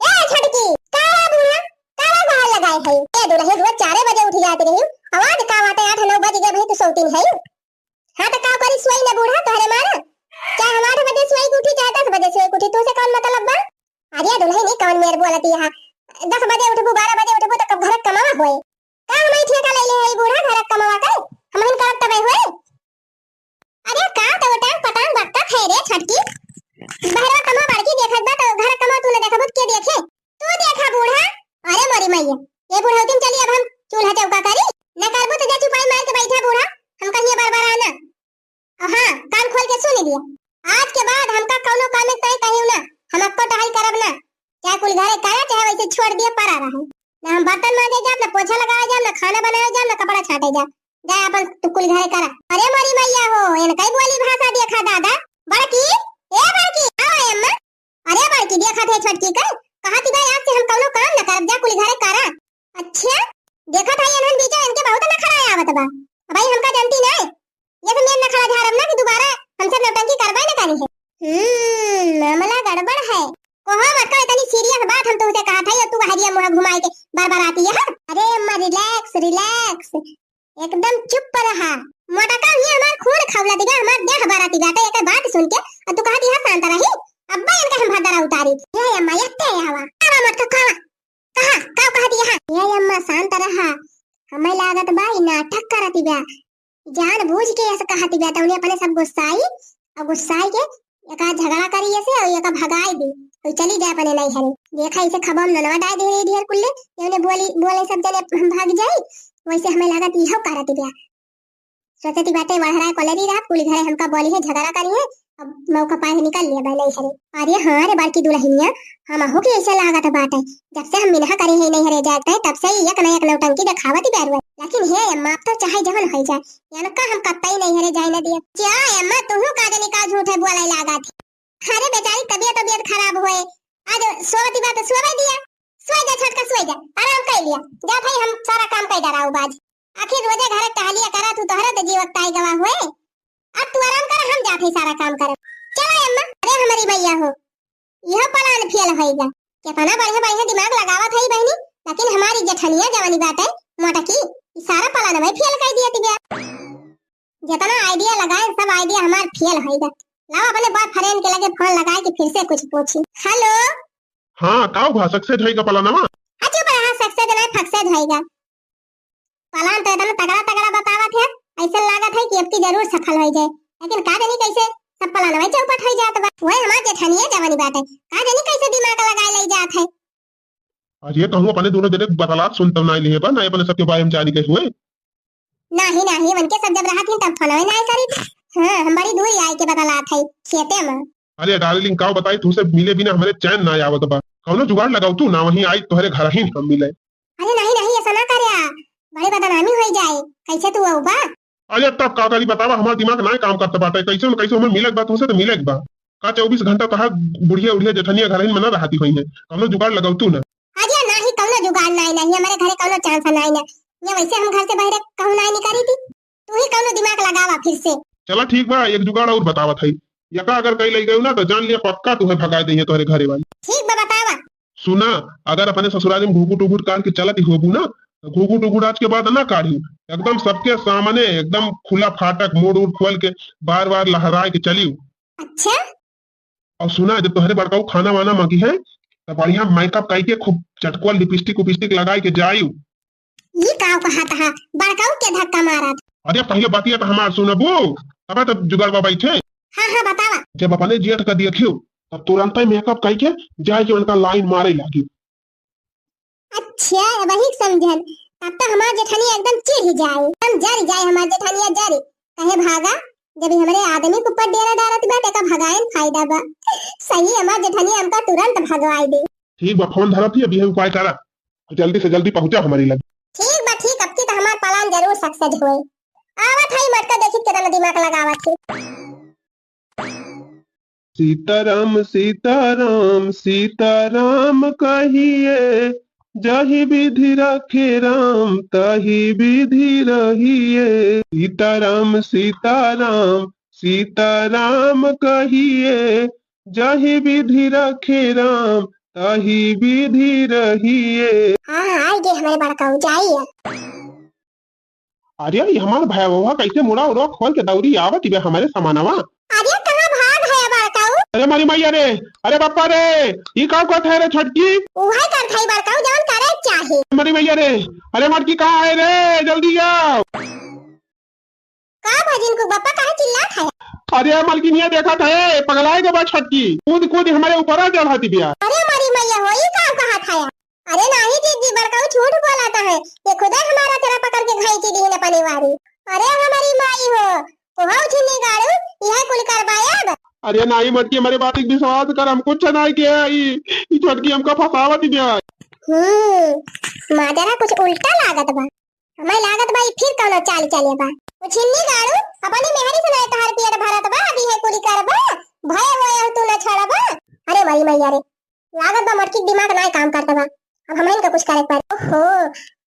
ए छोटकी, का बा बूढ़ा? का बा बाहर लगाए है? ए दुलहिन, रोज चारे बजे उठ जात रही, आवाज का बाटे? आठ नौ बज गए भाई, तू सौतीन है। हाँ तो का करी, सोई ना बूढ़ा, तोहरे मारा। चाहे हम आठ बजे सोई के उठी, चाहे दस बजे सोई के उठी, तोसे कौन मतलब बा? अरे दुलहिन, ई कौन मेर बोलती है? दस बजे उठबू, बारह बजे उठबू तो कब घर कमावा होए? का हम ठेका ले ले है बूढ़ा, घर कमावा के? हम हिन करब तबे होए? अरे का तो उटांग पटांग बकत है रे छोटकी। बहरवा कमा बड़की देखत बा तो घर कमा तू न देखबू त के देखे? तू देखा बूढ़ा। अरे मोरी मैया, ये बुढ़ौती में चली अब हम चूल्हा चौका करी। न करबू तो जा चुपाई मार के बैठा बूढ़ा, हम कहिए बार बार आना। और हाँ, कान खोल के सुन लिया, आज के बाद हमका कौनो काम में तय कहियो ना, हम अक्को टहल करब ना। चाहे कुल घरे करा, चाहे वैसे छोड़ दिया पड़ा रहे। ना हम बर्तन मांजे जाब, ना पोछा लगावे जाब, ना खाना बनावे जाब, ना कपड़ा छाटे जाब। जा अपन तू कुल घरे करा। अरे मोरी मैया हो, इनका ही बोली भाषा देखा दादा। बड़की, ए बड़की, आओ ए अम्मा। अरे बड़की, देखा थे छोटकी का, कहा थी भाई आज से हम कौनो काम ना करब, जा कुल घरे करा। अच्छा, देखा था इन्हन बीचो इनके बहुत नखरा आवत बा। भाई हमका जानती ना, ये सब मेर नखरा झारब ना कि दोबारा हमसे नौटंकी करबे ना करी है। हम्म, मामला गड़बड़ है। कोहा मत कर, इतनी सीरियस बात हम तुमसे कहा था, ये तू हरिया मुंह घुमाए के बार बार आती है। अरे अम्मा रिलैक्स, रिलैक्स, एकदम चुप रहा। मोटका ही हमार खून खौला दिगा, हमार देह बरा दिगा, तो एक बात सुन के और तू कहा थी शांत रही। अब्बा इनका हम भदरा उतारी। ये अम्मा ये ते आवा, आवा मोटका खावा। कहा, का कहत यहाँ? ए अम्मा, शांत रहा। हमें लागत बा, ई नाटक करत बा। जान बूझ के ऐसे कहत बा, तौने अपने सब गुस्साई, और गुस्साई के एका झगड़ा करी ऐसे, और एका भगाई दी, और चली जाए अपने नैहरे। देखा, इसे खबम ननवा डाय दे रही ढेर कुल्ले, ये उन्हें बोली, बोले सब जने हम भाग जाई, वैसे हमें लागत इहो करत बा। सोचती बाटे, वहरा कोलेरी रहा, कुल घरे हमका बोली है, झगड़ा करी है, अब मौका पाए निकल लिया बा नैहरे। अरे हाँ रे बड़की दुलहिनिया, हमहू के ऐसे लागत बाटे, जब से हम मिनहा करे है नैहरे जाए के, तब से ही एक न एक नौटंकी देखावत ही बैरुआ। लेकिन हे अम्मा, अब तो चाहे जवन होई जाए, इनका हम कतई नैहरे जाए न दिया। क्या अम्मा, तुहू का जनी का झूठे बोले लागत है? अरे बेचारी तबियत, तबियत खराब होए, आज सोवती बात सोवे दिया, सोए जा छोटका, सोए जा, आराम कर लिया। जा भाई, हम सारा काम कर डराऊ बाज। आखिर रोजे घर टहलिया करा तू, तोहरा तो जीवक ताई गवा हुए। अब तू आराम कर, हम जात हई सारा काम करे। चलो अम्मा, अरे हमारी मैया हो, यह प्लान फेल होइगा। कितना बढ़िया बढ़िया दिमाग लगावत है बहनी, लेकिन हमारी जेठनिया जवानी बात है मोटकी, ई सारा प्लान भाई फेल कर दिया तिबिया। जितना आइडिया लगाए, सब आइडिया हमार फेल होइगा। लाओ अपने बॉयफ्रेंड के लगे फोन लगाए के फिर से कुछ पूछी। हेलो। हाँ, का हुआ? सक्सेस होइगा प्लानवा? अच्छा बड़ा, हाँ, सक्सेस नहीं, फक्सेस होइगा। प्लान तो इतना तगड़ा तगड़ा बतावत है, ऐसा लागत है कि अब की जरूर सफल हो जाए, लेकिन का जानी कैसे सब प्लान वही चौपट हो जात बा। वही हमार जेठनिया जवानी बात है, का जानी कैसे दिमाग लगाए ले जात है। अरे कहूँ अपने दोनों जने बतलात सुन तब ना लिए बा, ना अपने सबके बारे में जानी के हुए। नाही, नाही, उनके सब जब रहत ही तब फोनवे ना करी। हाँ, हम बड़ी दूर आए के बतलात है, खेते में। अरे डार्लिंग, का बताई, तुमसे मिले बिना हमारे चैन ना आवत बा। कौनो जुगाड़ लगाओ तू ना, वहीं आई तोहरे घर ही हम मिले। अरे नहीं, नहीं, ऐसा ना करे, बड़े बदनामी हो जाए, कैसे तू आऊ बा? अरे तब का करी बतावा, हमार दिमाग ना काम करत बाटे, कैसे न कैसे हमें मिले के बा, तुमसे तो मिले के बा। का चउबीस घंटा तहार बुढ़िया उढ़िया जेठनिया घर ही में ना रहती हुई है, कौनो जुगाड़ लगाओ तू ना। अरे नाही, कौनो जुगाड़ नाही, नाही, हमारे घरे कौनो चांस नाही ना। ये वैसे हम घर से बाहर कहूँ नाही निकली थी, तू ही कौनो दिमाग लगावा फिर से। चला ठीक बा, एक जुगाड़ और बतावत है। यका अगर कहीं ले गयो ना तो जान लिया पक्का तुम्हें भगा देंगे तोहरे घरे वाली। ठीक बा, बतावा। सुना, अगर अपने ससुराल में घूघूट उघूट काढ़ के चलत ही होबू ना, तो घूघूट उघूट आज के बाद ना काढ़ी, एकदम सबके सामने एकदम खुला फाटक मोड़ उड़ खोल के बार बार लहराए के चलियो। अच्छा। और सुना, जब तोहरे बड़काऊ खाना वाना मांगी है, तो बढ़िया मेकअप करके खूब चटकुआ लिपस्टिक उपिस्टिक लगाए के जाइयो। ई का कहत हा? बड़काऊ के धक्का मारत? अरे पहले बतिया तो हमार सुनबू, तब तो जुगाड़ बा बैठे। हाँ, हाँ, बतावा। जब अपने जेठ का देखियो, तब तुरंत ही मेकअप करके जाए के उनका लाइन मारे लागी। अच्छा, वही समझन। तब तो हमार जेठनिया एकदम चिढ़ जाए, एकदम जर जाए हमार जेठनिया जर। कहे भागा, जब ये हमरे आदमी के ऊपर डेरा डारत बा, तो एका भगाए में फायदा बा। सही हमार जेठनिया हमका तुरंत भगवाई दे। ठीक बा, फोन धरत ही, अभी हम उपाय करा, जल्दी से जल्दी पहुंचा हमारी लगे। ठीक बा, ठीक, अब की तो हमार प्लान जरूर सक्सेस होए। आवत है मटका, देखी कितना दिमाग लगावत है। सीताराम सीताराम सीताराम कहिए, जहि विधि रखे राम तहि विधि रहिए। सीताराम सीताराम सीताराम कहिए, जाहि विधि रखे राम, ताहि विधि रहिए। हाँ, हाँ, आइ गे हमरे बड़काऊ, जाई अब। अरे, ई हमार भयवा कैसे मुड़ा उड़ा खोल के दौड़ी आवत बे हमरे समानवा। अरे, कहाँ भाग है बड़काऊ? अरे, मरी मैया रे, अरे बापा रे, ई का कहत है रे छोटकी? उहे करत है बड़काऊ, जवन करे के चाही। मरी मैया रे, अरे मोटकी कहाँ है रे, जल्दी आओ। का भजिन को बापा काहे चिल्लात है? अरे मलकिनिया देखत है, पगलाए के बा छोटकी, कूद कूद हमरे ऊपर आ चढ़त बिया। अरे मरी मैया हो, ई का कहत है? अरे नाही जीजी, बड़काऊ झूठ बोलत है, ये खुदे हमार अचरा पकड़ के घाई की दीन अपने वारी। अरे हमारी माई हो, कोहऊ छिन्नी गाड़ू, यह कुल करवायब। अरे नाही मोटकी, हमरे बात के विश्वास कर, हम कुछ नाही किया, ई, ई छोटकी हमका फंसावत बिया। हम्म, माजरा कुछ उल्टा लागत बा। हमें लागत बा, ई फिर कौनो चाल चले बा। ओ छिन्नी गाड़ू, अपनी मेहरी से नहीं तोहार पेट भरत बा, अभी है कुली करबा, भय होए तू न छोड़बा। अरे मरी मैया रे, लागत बा मोटकी के दिमाग नाय काम करत बा, अब हमन का कुछ करे के पड़ी। ओहो,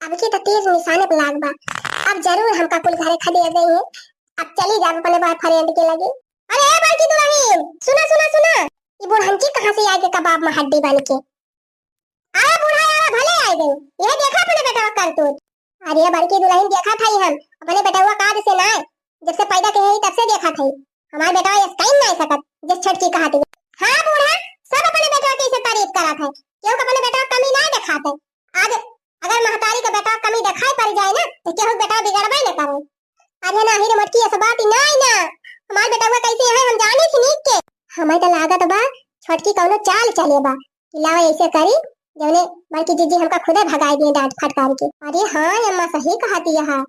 अब की तो तीर निशाने पे लाग बा, अब जरूर हमका कुल घरे खदेड़ देई है। अब चली जाब अपने बॉयफ्रेंड के लगे। अरे ए बड़की दुल्हन, सुना, सुना, सुना, ई बुढ़ंची कहाँ से आके कबाब में हड्डी बन के? आवा बूढ़ा, आवा, भले आइ गई। यह देखा अपने बेटवा करतूत। अरे बड़की दुल्हन, देखा था हम अपने बेटवा काद से ना, जब से पैदा के है तब से देखा था। हमार बेटवा ये कहीं नहीं सकत, जिस छोटकी कहा थी। हाँ बूढ़ा, सब अपने बेटवा के इसे तारीफ करा था, क्यों अपने बेटवा कमी ना दिखाते। आज अगर महतारी के बेटवा कमी दिखाई पड़ जाए ना, तो केहू बेटवा बिगड़बे न करे। अरे नाही रे मोटकी, ऐसा बात ही नाही ना। हमार बेटवा कैसे है हम जानी थी नीक के। हमें तो लागत बा छोटकी कौनो चाल चले बा कि लावा ऐसे करी, जौने बड़की जीजी हमका खुदे भगाई दिए डांट फटकार के। अरे हाँ अम्मा, सही कहा थी यहाँ,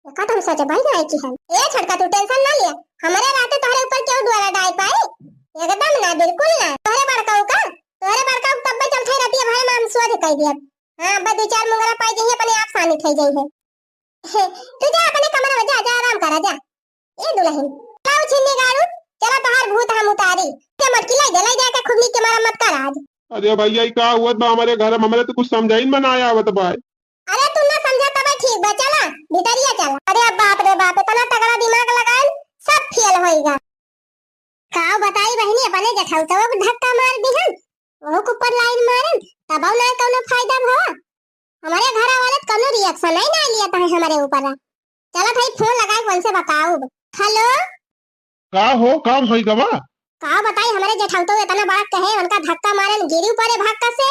एका तो हम सोचबे नाही की हम। ए छोटका, तू टेंशन ना लिया, हमारे रहते तोहरे ऊपर केहू डोरा डाल पाई? एकदम ना, बिल्कुल ना। तोहरे बड़काऊ का, तोहरे बड़काऊ तब्बे चलते रहती है भाई, हम शोध कर दिया। हाँ, अब दो चार मुंगरा पाई जाइए, अपने आप सानी खाई जाइए। तू जा अपने कमरा में, जा, जा आराम करा, जा। ए दुल्हन, लाओ छिन्नी गाड़ू, चला तोहार भूत हम उतारी। ते मटकी लाई दे, लाई जाके खूब नीक के मरम्मत कर आज। अरे भैया, ई का हुआ बा हमारे घर में? हमारे तो कुछ समझाइन में ना आवत बा। अरे तू ना समझा तबे ठीक बा, चला भीतरिया चला। अरे बाप रे बाप, इतना तगड़ा दिमाग लगाइन, सब फेल होइगा। का बताई बहिनी, अपने जेठौतवा को धक्का मार दिहन, ओहू के ऊपर लाइन मारन, तबौ ना कौनो फायदा भवा। हमरे घरा वाले त कौनो रिएक्शन ही ना लिया तहे हमरे ऊपर। चलत हई फोन लगाए, कौन से बताऊब। हेलो। का हो, काम होई गवा? का बताई, हमरे जेठौतवा इतना बड़ा कहे, उनका धक्का मारन, गिरी पड़े भक्का से,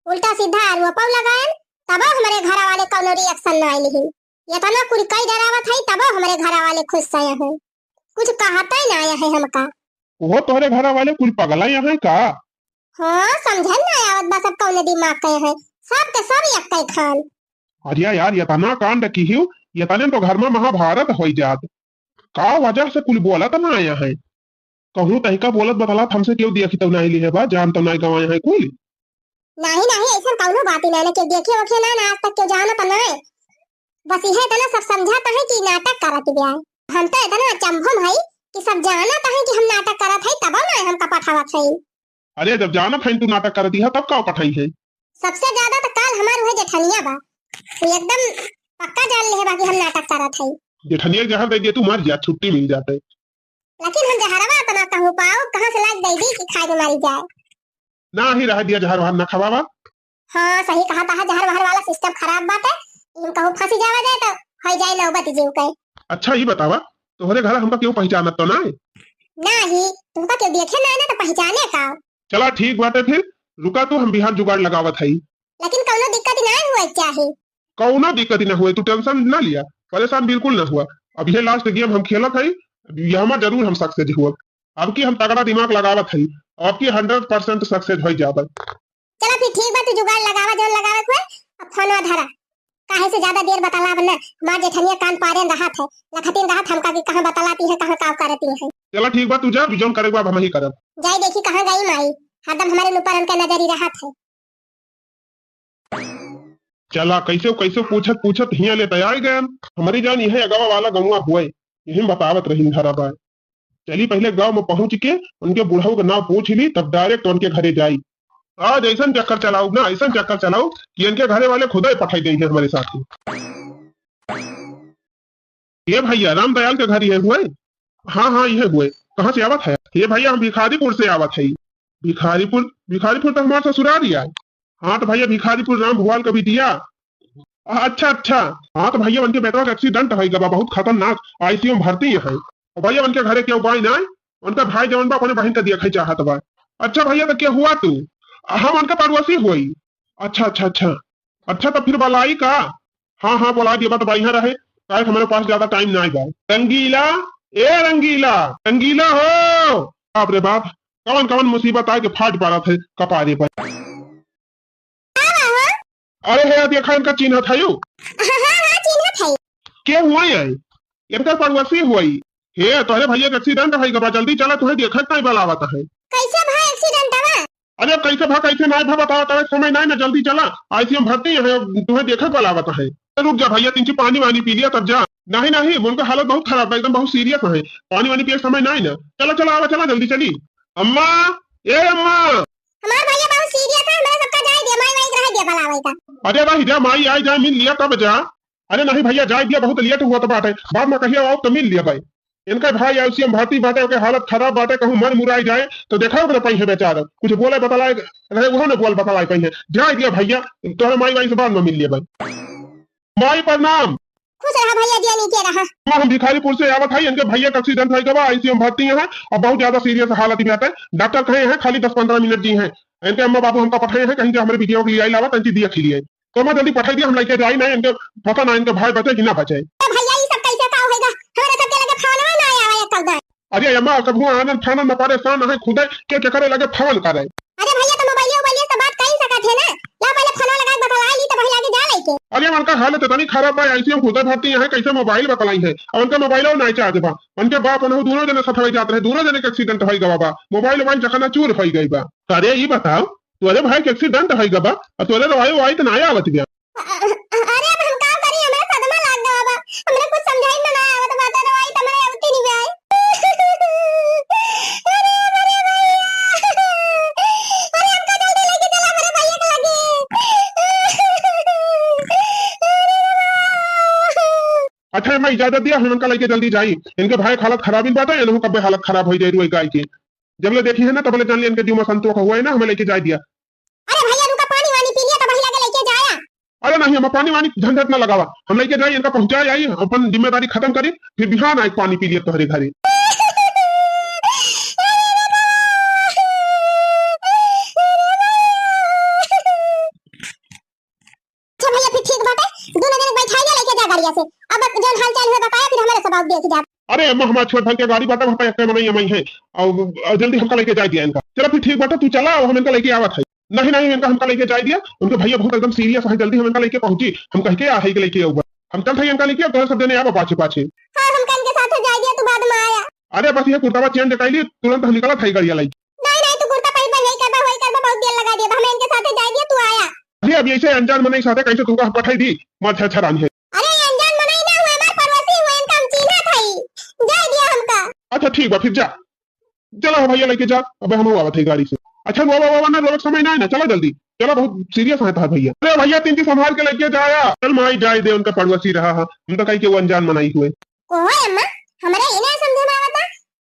उल्टा सीधा आरोपौ लगायन, तबो हमरे घरा वाले कौनो रिएक्शन ना आइल ही। इतना कुल कई डरावत हई, तबो हमरे घरा वाले खुश सया हैं। कुछ कहते ना आया है हमका। ओहो, तोहरे घरा वाले कुल पगला यहाँ है का? हाँ, समझन ना आवत बा, सब कौने दिमाग के हैं, सब के सब एक के खान। अरे यार, इतना कांड की हियो, इतने तो घर में महाभारत होई जात। का वजह से कुल बोलत ना आया है? कहूँ तहिका बोलत बतलात हमसे केहू देखी तो नाही लिहे बा, जान तो नाही गवाए हैं कुल। नाही, नाही, ऐसन कौनो बात ही नाही, ना केहू देखे ओखे ना, ना आज तक केहू जानत ना। बस इहे इतना सब समझाता है कि नाटक करत बिया। हम तो इतना अचंभो में हई कि सब जानत है कि हम नाटक करत हई, तबो ना हमका पठावत है। अरे, जब जानत है तू नाटक करत है, तब का पठाई है? सबसे ज्यादा तो काल हमार उहे जेठनिया बा, वो एकदम पक्का जान लिहे बा कि हम नाटक करत है। जेठनिया के जहर दे दिए, तू मर जा, छुट्टी मिल जाते। लेकिन हम जहरवा इतना कहूँ पाओ, कहाँ से लाके दे दी कि खाए के मारी जाए। नाही, रह दिया, जहर वहर ना खवावा। हाँ, सही कहा था, जहर वहर वाला सिस्टम खराब बात है। हम कहूँ फंसी जावा जाए तो हो जाए नौबत जीव के। अच्छा, ई बतावा, तोहरे घर हमका केहू पहचानत तो नाही? नाही, तुमका केहू देखे नाही ना तो पहचाने का? चला ठीक बाटे फिर, रुका तू, हम बिहान जुगाड़ लगावत हई। लेकिन कौनो दिक्कत ना हुए चाहे। कौनो दिक्कत ना हुए, तू टेंशन ना लिया, परेशान बिल्कुल ना हुआ। अब ये लास्ट गेम हम खेलत हई, अब ये हमार जरूर हम सक्सेस हुआ। अब की हम तगड़ा दिमाग लगावत हई, अब की हंड्रेड परसेंट सक्सेस हो जाबे। चला फिर ठीक बा, तू जुगाड़ लगावा जौन लगावे के होए, अब फोनवा धरा। काहे से ज्यादा देर बतलाब न, हमार जेठनिया कान पारेन रहत है, लखतीन रहत हमका कि कहाँ बतलाती है, कहाँ का करती है। चला ठीक बा, तू जा, जौन करे के बा अब हम ही करब। जाई देखी कहाँ गई माई, हरदम हमारे ऊपर उनका नजरी रहत है। चला, कैसे कैसे पूछत पूछत हियाँ ले त आइ गयन। हमरी जान इहे अगवा वाला गौवा हुए, यही में बतावत रही धरा बा। चली पहिले गाँव में पहुँच के उनके बुढ़ऊ के नाव पूछ ली, तब डायरेक्ट उनके घरे जाई। आज ऐसन चक्कर चलाऊ ना, ऐसन चक्कर चलाऊ कि इनके घरे वाले खुदे पठाई देइहैं हमरे साथे। ए भैया, राम दयाल के घर ये हुए? हाँ, हाँ, इहे हुए। कहाँ से आवत है? ये भैया, हम भिखारीपुर से आवत है। भिखारीपुर? भिखारीपुर तो हमार ससुराल ही आए। हाँ तो भैया, भिखारीपुर राम भुआल का बिटिया। अच्छा, अच्छा। हाँ तो भैया, उनके बेटवा के accident होइ गवा, बहुत खतरनाक, ICU में भर्ती है। और भैया, उनके घरे केहू बाई ना, उनका भाई जवन बा, अपने बहिन का देखै चाहत बा। अच्छा भैया, तो के हुआ तू? हम उनका पड़ोसी हुई। अच्छा, अच्छा, अच्छा। अच्छा, तो फिर बलाई का? हाँ, हाँ, बोला दिया, तो बढ़िया रहे, काहे कि हमारे पास ज्यादा time नाई बा। रंगीला, ए रंगीला, रंगीला हो। बाप रे बाप, कवन कवन मुसीबत आए के फाट पड़त है कपारे पर। अरे हे, देखा इनका चिन्हत है यू? हाँ, हाँ, हाँ, चिन्हत है। के हुआ है? इनका पड़ोसी हुआ है। हे, तोहरे भैया के accident होइ गवा, जल्दी चला, तुहे देखत नहीं बलावत है। कैसे भाई accident हुआ? अरे कैसे भा, कैसे नाई भा, बतावा, तोरे समय नाई ना, जल्दी चला, ICU में भर्ती है, तुहे देखत बलावत है। रुक जा भैया, तिनची पानी वानी पी लिया तब जा। नहीं, नहीं, उनका हालत बहुत खराब है, एकदम बहुत serious है, पानी वानी पिए के समय नाई ना। चला, चला, आवा, चला, जल्दी चली। अम्मा, ए अम्मा। हमार भैया बहुत serious है, हमरा सबका जाए दिया, माई वाई रह दिया बलावे का। अरे रह जा, माई आई जाए, मिल लिया तब जा। अरे नहीं भैया, जाए दिया, बहुत late हुआ तो बात है, बाद में कहिया आओ तो मिल लिया भाई। इनका भाई ICU में भर्ती बाटे, ओके हालत खराब बाटे, कहूँ मर मुराई जाए तो देखा ओकरे पइहे बेचारा, कुछ बोले बतलाए रहे, उहो ने बोल बतलाए पइहे। जाए दिया भैया, तोहरे माई वाई से बाद में मिल लिया भाई। माई प्रणाम। खुश रहा भैया, जिया नीचे रहा। हम भिखारीपुर से आवत है, इनके भैया का accident होइ गवा, ICU में भर्ती है, अब बहुत ज्यादा serious हालत में है। डॉक्टर कहे हैं खाली दस पन्द्रह मिनट दी हैं, इनके अम्मा बाबू हमका पठाए हैं, कहीं जो हमारे बिटिया के लिए आई लावा, तंची दिया खिलिए। तो मैं जल्दी पठाई दिया, हम लेके जाई ना, इनके पता ना इनके भाई बचे कि ना बचे। तो भैया, ये सब कैसे का होएगा? हमारे सबके लगे फोनवा ना आया है कल। अरे अम्मा, कबहुँ आनन फानन न परेशान है खुदे, के केकरे लगे फोन करे। अरे भैया, तो मोबाइल, मोबाइल से बात कर ही सकत है ना। ला पहले फोनवा लगा के बतला ली, तो वही आगे जा लेके। अरे उनका हालत इतनी खराब बा, ICU में खुदे भर्ती है, कैसे मोबाइल बतलाई है? और उनका मोबाइल और नहीं चार्ज बा। उनके बाप उन्हों दोनों जने सथवे जात रहे, दोनों जने के accident होइ गवा बा, मोबाइल वोबाइल चकनाचूर होइ गई बा। अरे ये बताओ, तोरे भाई के accident होइ गवा, और तोरे रवाई वाई तो ना आवत बिया। अ-, अ-, अरे अब हम का करी, हमरा सदमा लाग गवा बा, हमरा कुछ समझाई में ना आवत बा, तो रवाई तो हमरा आवती नहीं बा। अरे, अरे भैया, अरे हमका जल्दी लेके चला, मेरे भैया के लगे। अच्छा, मैं इजाजत दिया, हम इनका लेके जल्दी जाई। इनके भाई के हालत खराब ही बाटे, इनहू कब्बे हालत खराब हो जाए रुई गाय के। जब ले देखी है ना, तब ले जान लिया इनके जीव में संतोष हुआ है ना, हमें लेके जाए दिया। अरे भैया, रुका, पानी वानी पी लिया, तब वही लगे लेके जाया। अरे नहीं, हम पानी वानी झंझट ना लगावा, हम लेके जाई, इनका पहुंचाए आई, अपन जिम्मेदारी खत्म करी, फिर बिहान आए पानी पी लिया तोहरे घरे। अच्छा भैया, फिर ठीक बाटे, दोनों जने बैठाइए, लेके जा गाड़िया से। अब जौन हाल चाल हुए बताया, फिर हमारे सब देख जात। अरे अम्मा, हमारे छोट भाई के गाड़ी बाटे, वहाँ पे एक मनई अमई है, और, और जल्दी हमका लेके जाए दिया इनका। चलो फिर ठीक बाटे, तू चला, और हम इनका लेके आवत है। नहीं नहीं, इनका हमका लेके जाए दिया, उनके भैया बहुत एकदम serious है, जल्दी हम इनका लेके पहुंची, हम कह के आ है कि लेके आऊबा। हम चलत है इनका लेके, अब तोहरे सब जने आवा पाछे पाछे। हाँ, हमका इनके साथ जाए दिया, तू बाद में आया। अरे बस ये कुर्तावा change कर ली, तुरंत हम निकलत है गाड़िया लेके। नहीं नहीं, तू कुर्ता पहन, यही करबा, वही करबा, बहुत देर लगा दिया, हमें इनके साथ जाए दिया, तू आया। अरे, अब ऐसे अनजान मनई साथे कैसे तुमका हम पठाई दी? मत छरछरान है। अरे, अनजान मनई ना हुए, हमार पड़ोसी हुए, इनका हम चीन्हत हई। जाए दिया हमका। अच्छा, ठीक बा, फिर जा। चला हो भैया, लेके जा। अबे हम आवत है गाड़ी से। अच्छा, रोवा, रोवा ना, रोवे के समय ना है ना, चला जल्दी। चला, बहुत serious है तार भैया। अरे भैया, तिनची संभाल के लेके जाया। चल माई, जाए दे, उनका पड़ोसी रहा है। हम तो कही के वो अनजान मनई हुए। ओहो अम्मा, हमरे इन्हें समझे में आवता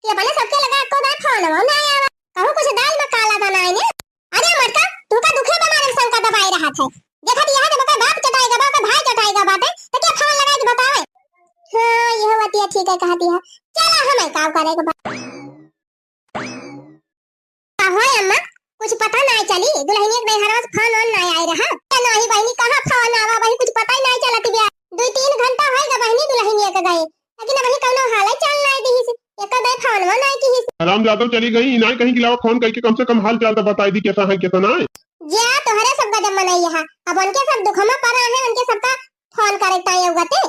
कि अपने सबके लगा को दाए फोन वो ना आवा। कहूँ कुछ दाल में काला दाना है ने। अरे मटका, तू का दुखे बीमार में शंका दबाए रहा थे। देखा दिया है जब ओकर बाप चटाई गबा, ओकर भाई चटाई गबा बाटे, तो क्या फोन लगाए के बतावे? हाँ, यह बात ये ठीक है कहती है। चला हमें काम करे के बा। का होय अम्मा, कुछ पता ना चली, दुल्हनिया के नैहरवा से फोन वोन ना आए रहा। क्या नहीं बहिनी, कहाँ फोन आवा बहिनी, कुछ पता ही नहीं चलत बिया। दो तीन घंटा होएगा बहिनी दुल्हनिया के गए, लेकिन अबही कौनो हाल चाल नाई दिहिस, एको दे फोनवो नाई किहिस। हराम जादव चली गई, इनाई कहीं के अलावा फोन करके कम से कम हाल चाल तो बताई दी, कैसा है, कैसा ना है। जा, तोहरे सब गजब मनई है, अब उनके सब दुख में पड़ा है, उनके सबका फोन करे ताई उगते,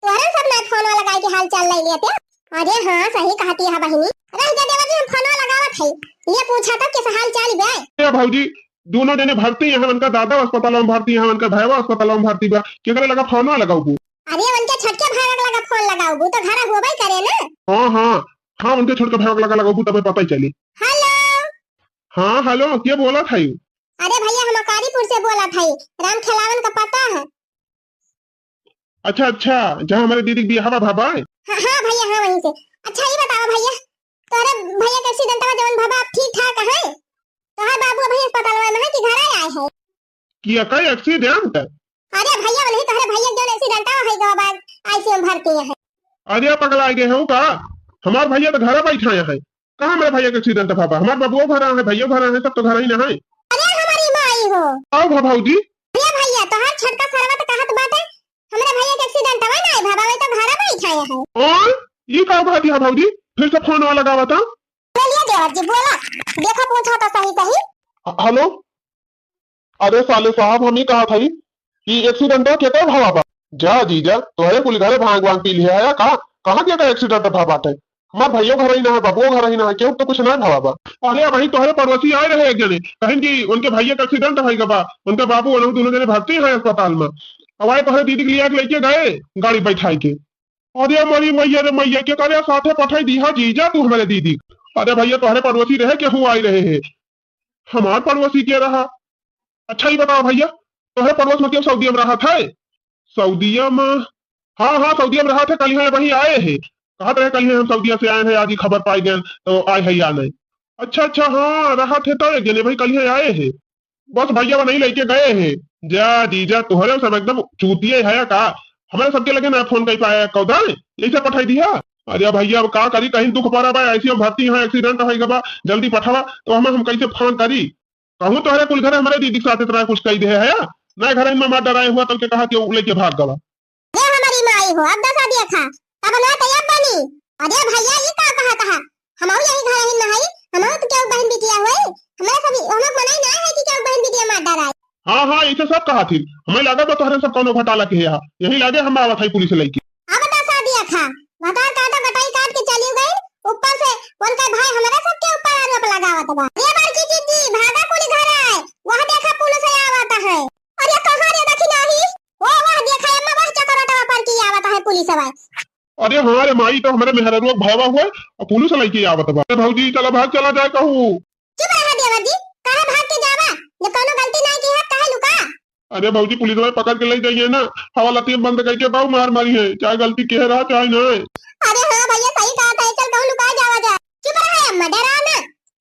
तोहरे सब ना फोन वाला गाय के हाल चाल ले लेते। अरे हाँ, सही कहती है बहिनी, रह जा देवर जी, हम फोन लगावत है, ये पूछा तो कैसा हाल चाल बे। ए भौजी, दोनों जने भर्ती हैं, उनका दादा अस्पताल में भर्ती है, उनका भैया अस्पताल में भर्ती बा, केकरे लगा फोन लगाऊ? अरे, उनके छोटके भाई के लगा फोन लगाऊ, वो तो घर होबे करे ना। हाँ, हाँ, हाँ, उनके छोटके भाई के लगा लगाऊ, तबे पता ही चली। हेलो। हाँ, हेलो, के बोलत है? अरे भैया, हम अकारीपुर से बोलत है, राम खेलावन का पता है? अच्छा, अच्छा, जहाँ हमारे दीदी के बियाह बा, बा? हाँ, हाँ भैया, हाँ, वहीं से। अच्छा, ई बतावा भइया, तोहरे भइया के accident वा जवन भवा, अब ठीक ठाक है? तोहर बाबू अभी अस्पताल में है कि घरे आए हैं? कि एका accident? अरे भइया, वही तोहरे भइया के जवन accident वा है, गवा बाद ICU में भर्ती है। अरे पगला गए हो का? हमार भइया तो घरे बैठा है। कहाँ हमारे भइया के accident भवा? हमार बाबुओ घरे है, भइयो घरे है, सब तो घरे ही ना है। अरे हमारी माई हो। आओ भा भौजी। अरे भइया, तोहार छोटका सरवा तो कहत बाटे, हमरे भइया के accident वा ना है भवा, वही तो घरे बैठा है। और ई का बात है भौजी? फिर से फोन वाला लगावा था। बोलिए देवर जी, बोला। देखो, पूछा तो सही सही। ह-, हेलो। अरे साले साहब, हम ही कहा था कि accident केकर भवा बा? जा जीजा, तोहरे कुल घरे भांग वांग पी लिया है का? कहाँ केकर accident भवा बाटे? हमार भइयो घर ही ना है, बाबुओ घर ही ना है, केहू तो कुछ ना भवा बा। अरे भाई, तोहरे पड़ोसी आए रहे एक जने, कहिन कि उनके भइया के accident भई बा, उनके बाबू उन्हों दोनों जने भर्ती हैं अस्पताल में। अब आए तोहरे दीदी के लिए लेके गए गाड़ी बैठाई के। अरे मरी मैया रे मैया, के करे साथे पठाई दिहा जीजा तू हमारे दीदी। अरे भइया, तोहरे पड़ोसी रहे, केहू आई रहे है। हमार पड़ोसी के रहा? अच्छा, ई बतावा भइया, तोहरे पड़ोस में केहू सऊदिया में रहत है? सऊदिया में? हाँ, हाँ, सऊदिया में रहत है, कल यहाँ वहीं आए है। कहत रहे, "कल यहाँ हम सऊदिया से आए हैं, आज ही खबर पाई गए, तो आए है या नहीं।" अच्छा, अच्छा, हाँ, रहत है तो एक जने भाई कल यहाँ आए है। बस भइया वो नहीं लेके गए हैं। जा जीजा, तोहरे सब एकदम चूतिए है का? हमारे सबके लगे ना फोन कर पाया, कौदा यही से पठाई दिया। अरे भइया, अब का करी, कहीं दुख पड़ा बा, ICU में भर्ती है, accident है बा, जल्दी पठावा, तो हम, हम कैसे फोन करी? कहूँ तोहरे कुल घरे हमारे दीदी के साथ इतना कुछ कही दे है, ना घर में मार डराए हुआ, तब के कहा कि वो लेके भाग गवा। अरे हमारी माई हो, अब दसा देखा, तब ना तैयार बनी। अरे भइया, ये का कहा कहा? हमहू यही घर ही में हई, हमहू तो केहू बहन बिटिया होई, हमारे सब, हम लोग मनाई ना है कि केहू बहन बिटिया मार डराए। हाँ, हाँ, ऐसे सब कहा थी, हमें लागत बा तोहरे सब कौनो घोटाला के है, यही लागे हम आवत है पुलिस लइके। अब दसा देखा, भतार काटा कटाई काट के चली गई, ऊपर से उनका भाई हमारे सबके ऊपर आरोप लगावत बा। अरे बड़की दीदी, भागा कुल घर आए, वह देखा पुलिस आवत है। अरे कहाँ रे दखिनाही? ओ वह देखा अम्मा, वह चकरोटवा पर की आवत है पुलिस वाले। अरे हाँ रे माई, तो हमारे मेहररुआ भयवा हुआ और पुलिस लइके आवत बा। अरे भौजी, चला भाग, चला जाए कहूँ। चुप रहा देवर जी, काहे भाग के जावा? जब कौनो गलती नहीं की है, काहे लुका? अरे भौजी, पुलिस वाले पकड़ के ले जाइए ना, हवा लतियन बंद करके बाऊ मार मारी है, चाहे गलती के रहा चाहे नहीं। अरे हाँ भइया, सही कहा था, चल कहूँ लुका जावा जा। चुप रहा अम्मा, डरा ना,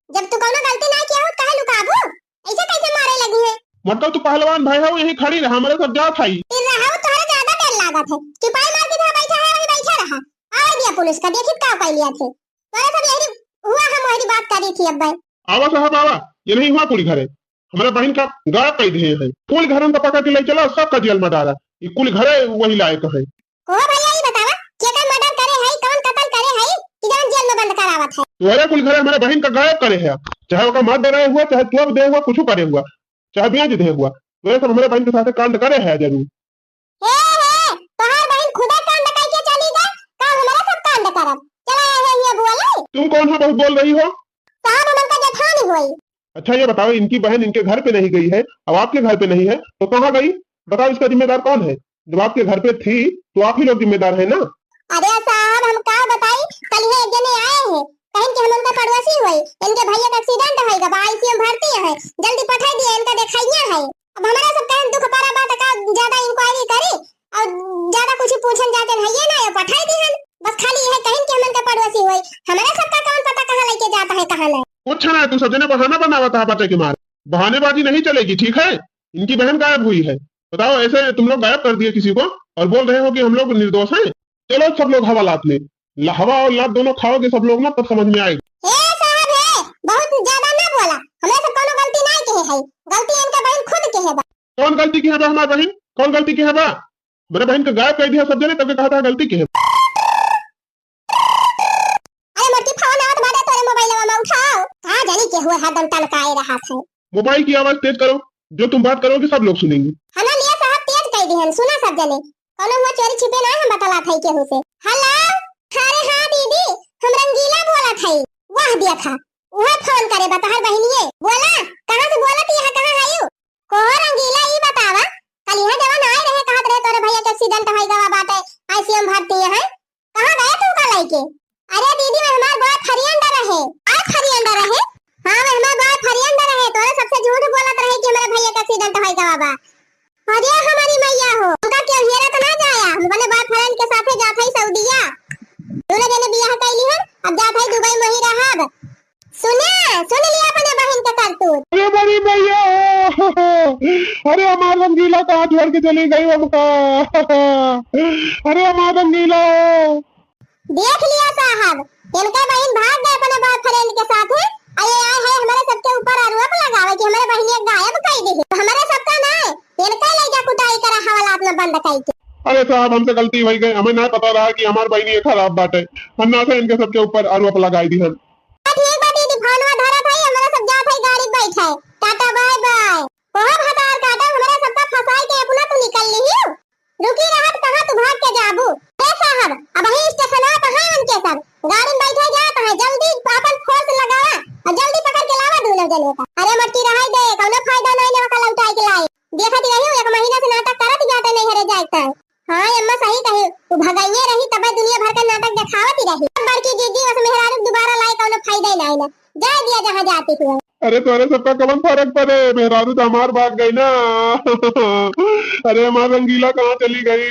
जब तू कौनो गलती नहीं किया हो, काहे लुकाबू? ऐसे कैसे मारे लगी है? मतलब तू पहलवान भाई हो, यहीं खड़ी रहा, हमारे सब जात हई। फिर रहा, वो तोहरा ज्यादा डर लागत है। चुपाई मार के जहाँ बैठा है, वहीं बैठा रहा। आवे दिया पुलिस का, देखित का कर लिया थे। तोरे सब यही हुआ, हम वही बात करी थी अब भाई। आवा साहब आवा, ये नहीं हुआ कुल घरे। हमारे बहन का गायब कर दिए हैं। कुल घरन का पकड़ के ले चला, सबका जेल में डाला। ये कुल घरे वही लायक है। ओ भइया, ई बतावा, केकर मर्डर करे हई, कौन कत्ल करे हई, कि जवन जेल में बंद करावत है? तोहरे कुल घरे हमारे बहन का गायब करे है, चाहे ओका मार डराए हुआ, चाहे तोप दे हुआ, कुछ करे हुआ, चाहे बेच दे हुआ, तोहरे सब हमारे बहन के साथे कांड करे है जरूर। हे, हे, तोहार बहन खुदे कांड करके चली गई, का हमारे सब कांड करब? चला आए हैं ये बोले। तुम कौन हो बहुत बोल रही हो? साहब, हम उनका जेठानी होई। अच्छा ये बताओ, इनकी बहन इनके घर पे नहीं गई है, अब आपके घर पे नहीं है तो कहाँ गई? बताओ, इसका जिम्मेदार कौन है? जब आपके घर पे थी तो आप ही लोग जिम्मेदार है ना। अरे साहब, हम का बताई, कल ये एक जने आए हैं, कहिन कि हम उनका पड़ोसी होई, इनके भइया का accident होई गवा, ICU में भर्ती है, जल्दी पठाई दिया, इनका देखाइया है। अब हमारा सब कहन दुख पारा बात का ज्यादा inquiry करी और ज्यादा कुछ पूछन जाते नहीं है ना, ये पठाई दिहन। बस खाली यह कहिन कि हम इनका पड़ोसी होई, हमारा सबका कौन पता कहाँ लेके जाता है, कहाँ नहीं। कुछ ना, तू सब जने बहाना बनावत है बचे के मारे। बहानेबाजी नहीं चलेगी, ठीक है? इनकी बहन गायब हुई है, बताओ, ऐसे तुम लोग गायब कर दिए किसी को और बोल रहे हो कि हम लोग निर्दोष हैं? चलो सब लोग हवा लात में, ल-, हवा और लात दोनों खाओगे सब लोग ना, तब समझ में आएगा। ए साहब है, बहुत ज्यादा ना बोला, हमरे से कोनो गलती नहीं किहे है, गलती इनका बहन खुद किहे बा। कौन गलती किहे बा हमार बहन? कौन गलती किहे बा? मेरे बहन को गायब कर दिया सब जने, तब के कहा था गलती किहे बा। अरे मोटकी, फोन आवत बाटे तोरे मोबाइलवा में, उठाओ। का जानी केहू हरदम टनकाए रहत है। मोबाइल की आवाज तेज करो, जो तुम बात करोगे सब लोग सुनेंगे। हमार लिया साहब तेज कर दिहन, सुना सब जने। कौनो हुआ चोरी छिपे ना हम बतलात है केहू से। हेलो, अरे हाँ दीदी, हम रंगीला बोलत है। वाह देखा, वह फोन करे बा तोहार बहिनिये। बोला, कहाँ से बोलत है, कहाँ है यू? को रंगीला, ई बतावा, कल यहाँ जवन आए रहे, कहत रहे तोरे भैया के accident होई गवा बाटे, ICU में भर्ती है, कहाँ गए तू का लइके? अरे दीदी, वह हमार boyfriend रहे। Boyfriend रहे? हाँ, वह हमार boyfriend रहे, तोरे सबसे झूठ बोलत रहे कि हमारे भैया के accident होई गवा बा। अरे हमारी मैया हो, उनका केहू हेरत ना जाया, हम अपने boyfriend के साथे जात हई सऊदिया। दोनों जने बियाह कैली है, अब जात है दुबई मही रहब। सुने, सुन लिया अपने बहिन के करतूत। अरे बड़ी मैया, अरे हमार रंगीला कहाँ छोड़ के चली गई हमका? अरे हमार रंगीला। देख लिया साहब, इनका बहिन भाग गए अपने बॉयफ्रेंड के साथ है। आ ये आए है हमारे सबके ऊपर आरोप लगावे कि हमारे बहिनिया गायब कर दी है। हमारे सबका ना, इनका ले जा कुटाई करा हवाला अपना बंद करके। अरे साहब, हमसे गलती हो गई, हमें ना पता रहा कि हमार बहिनिया खराब बाटे। हम ना से इनके सबके ऊपर आरोप लगाई दी हम। ठीक बा दीदी, फोनवा धरत है, हमरा सब जात है गाड़ी बैठे। Tata bye bye. ओहो भतार काटा, हमरा सबका फंसाई के अपना तू निकल लिहियो। रुकी रहत कहाँ तू भाग के जाबू? ए साहब, अबही स्टेशनवा पर है उनके सब। गाड़ी में बैठे जात है, जल्दी अपन फोर्स लगावा और जल्दी पकड़ के लावा दोनों जने का। अरे मटकी रहाई दे, कौनो फायदा नहीं लेवा का लौटाई के लाई। देखत ही रही एक महीना से नाटक करत जाते नहीं हरे जाए तय। हाँ अम्मा सही कही, तू भगाइए रही तबे दुनिया भर का नाटक देखावत ही रही। अब बड़की दीदी उस मेहरारू के दोबारा लाए कौनो फायदा ही नहीं ना, जाए दिया जहाँ जाती हुआ। अरे तोरे सबका कवन फर्क पड़े, मेहरारू तो हमार भाग गई ना। अरे हमार रंगीला कहाँ चली गई?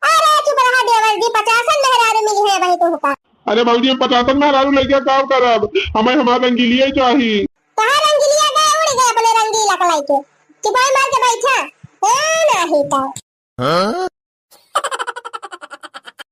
अरे चुप रहा देवर जी, पचासन मेहरारू मिली है वही तो होता। अरे भौजी, हम पचासन मेहरारू लइके का करब, हमें हमार रंगीलिया ही चाही। कहाँ रंगीलिया गए, उड़ गए अपने रंगीला के लइके। चुपाई मार के बैठा, ए नाही तो।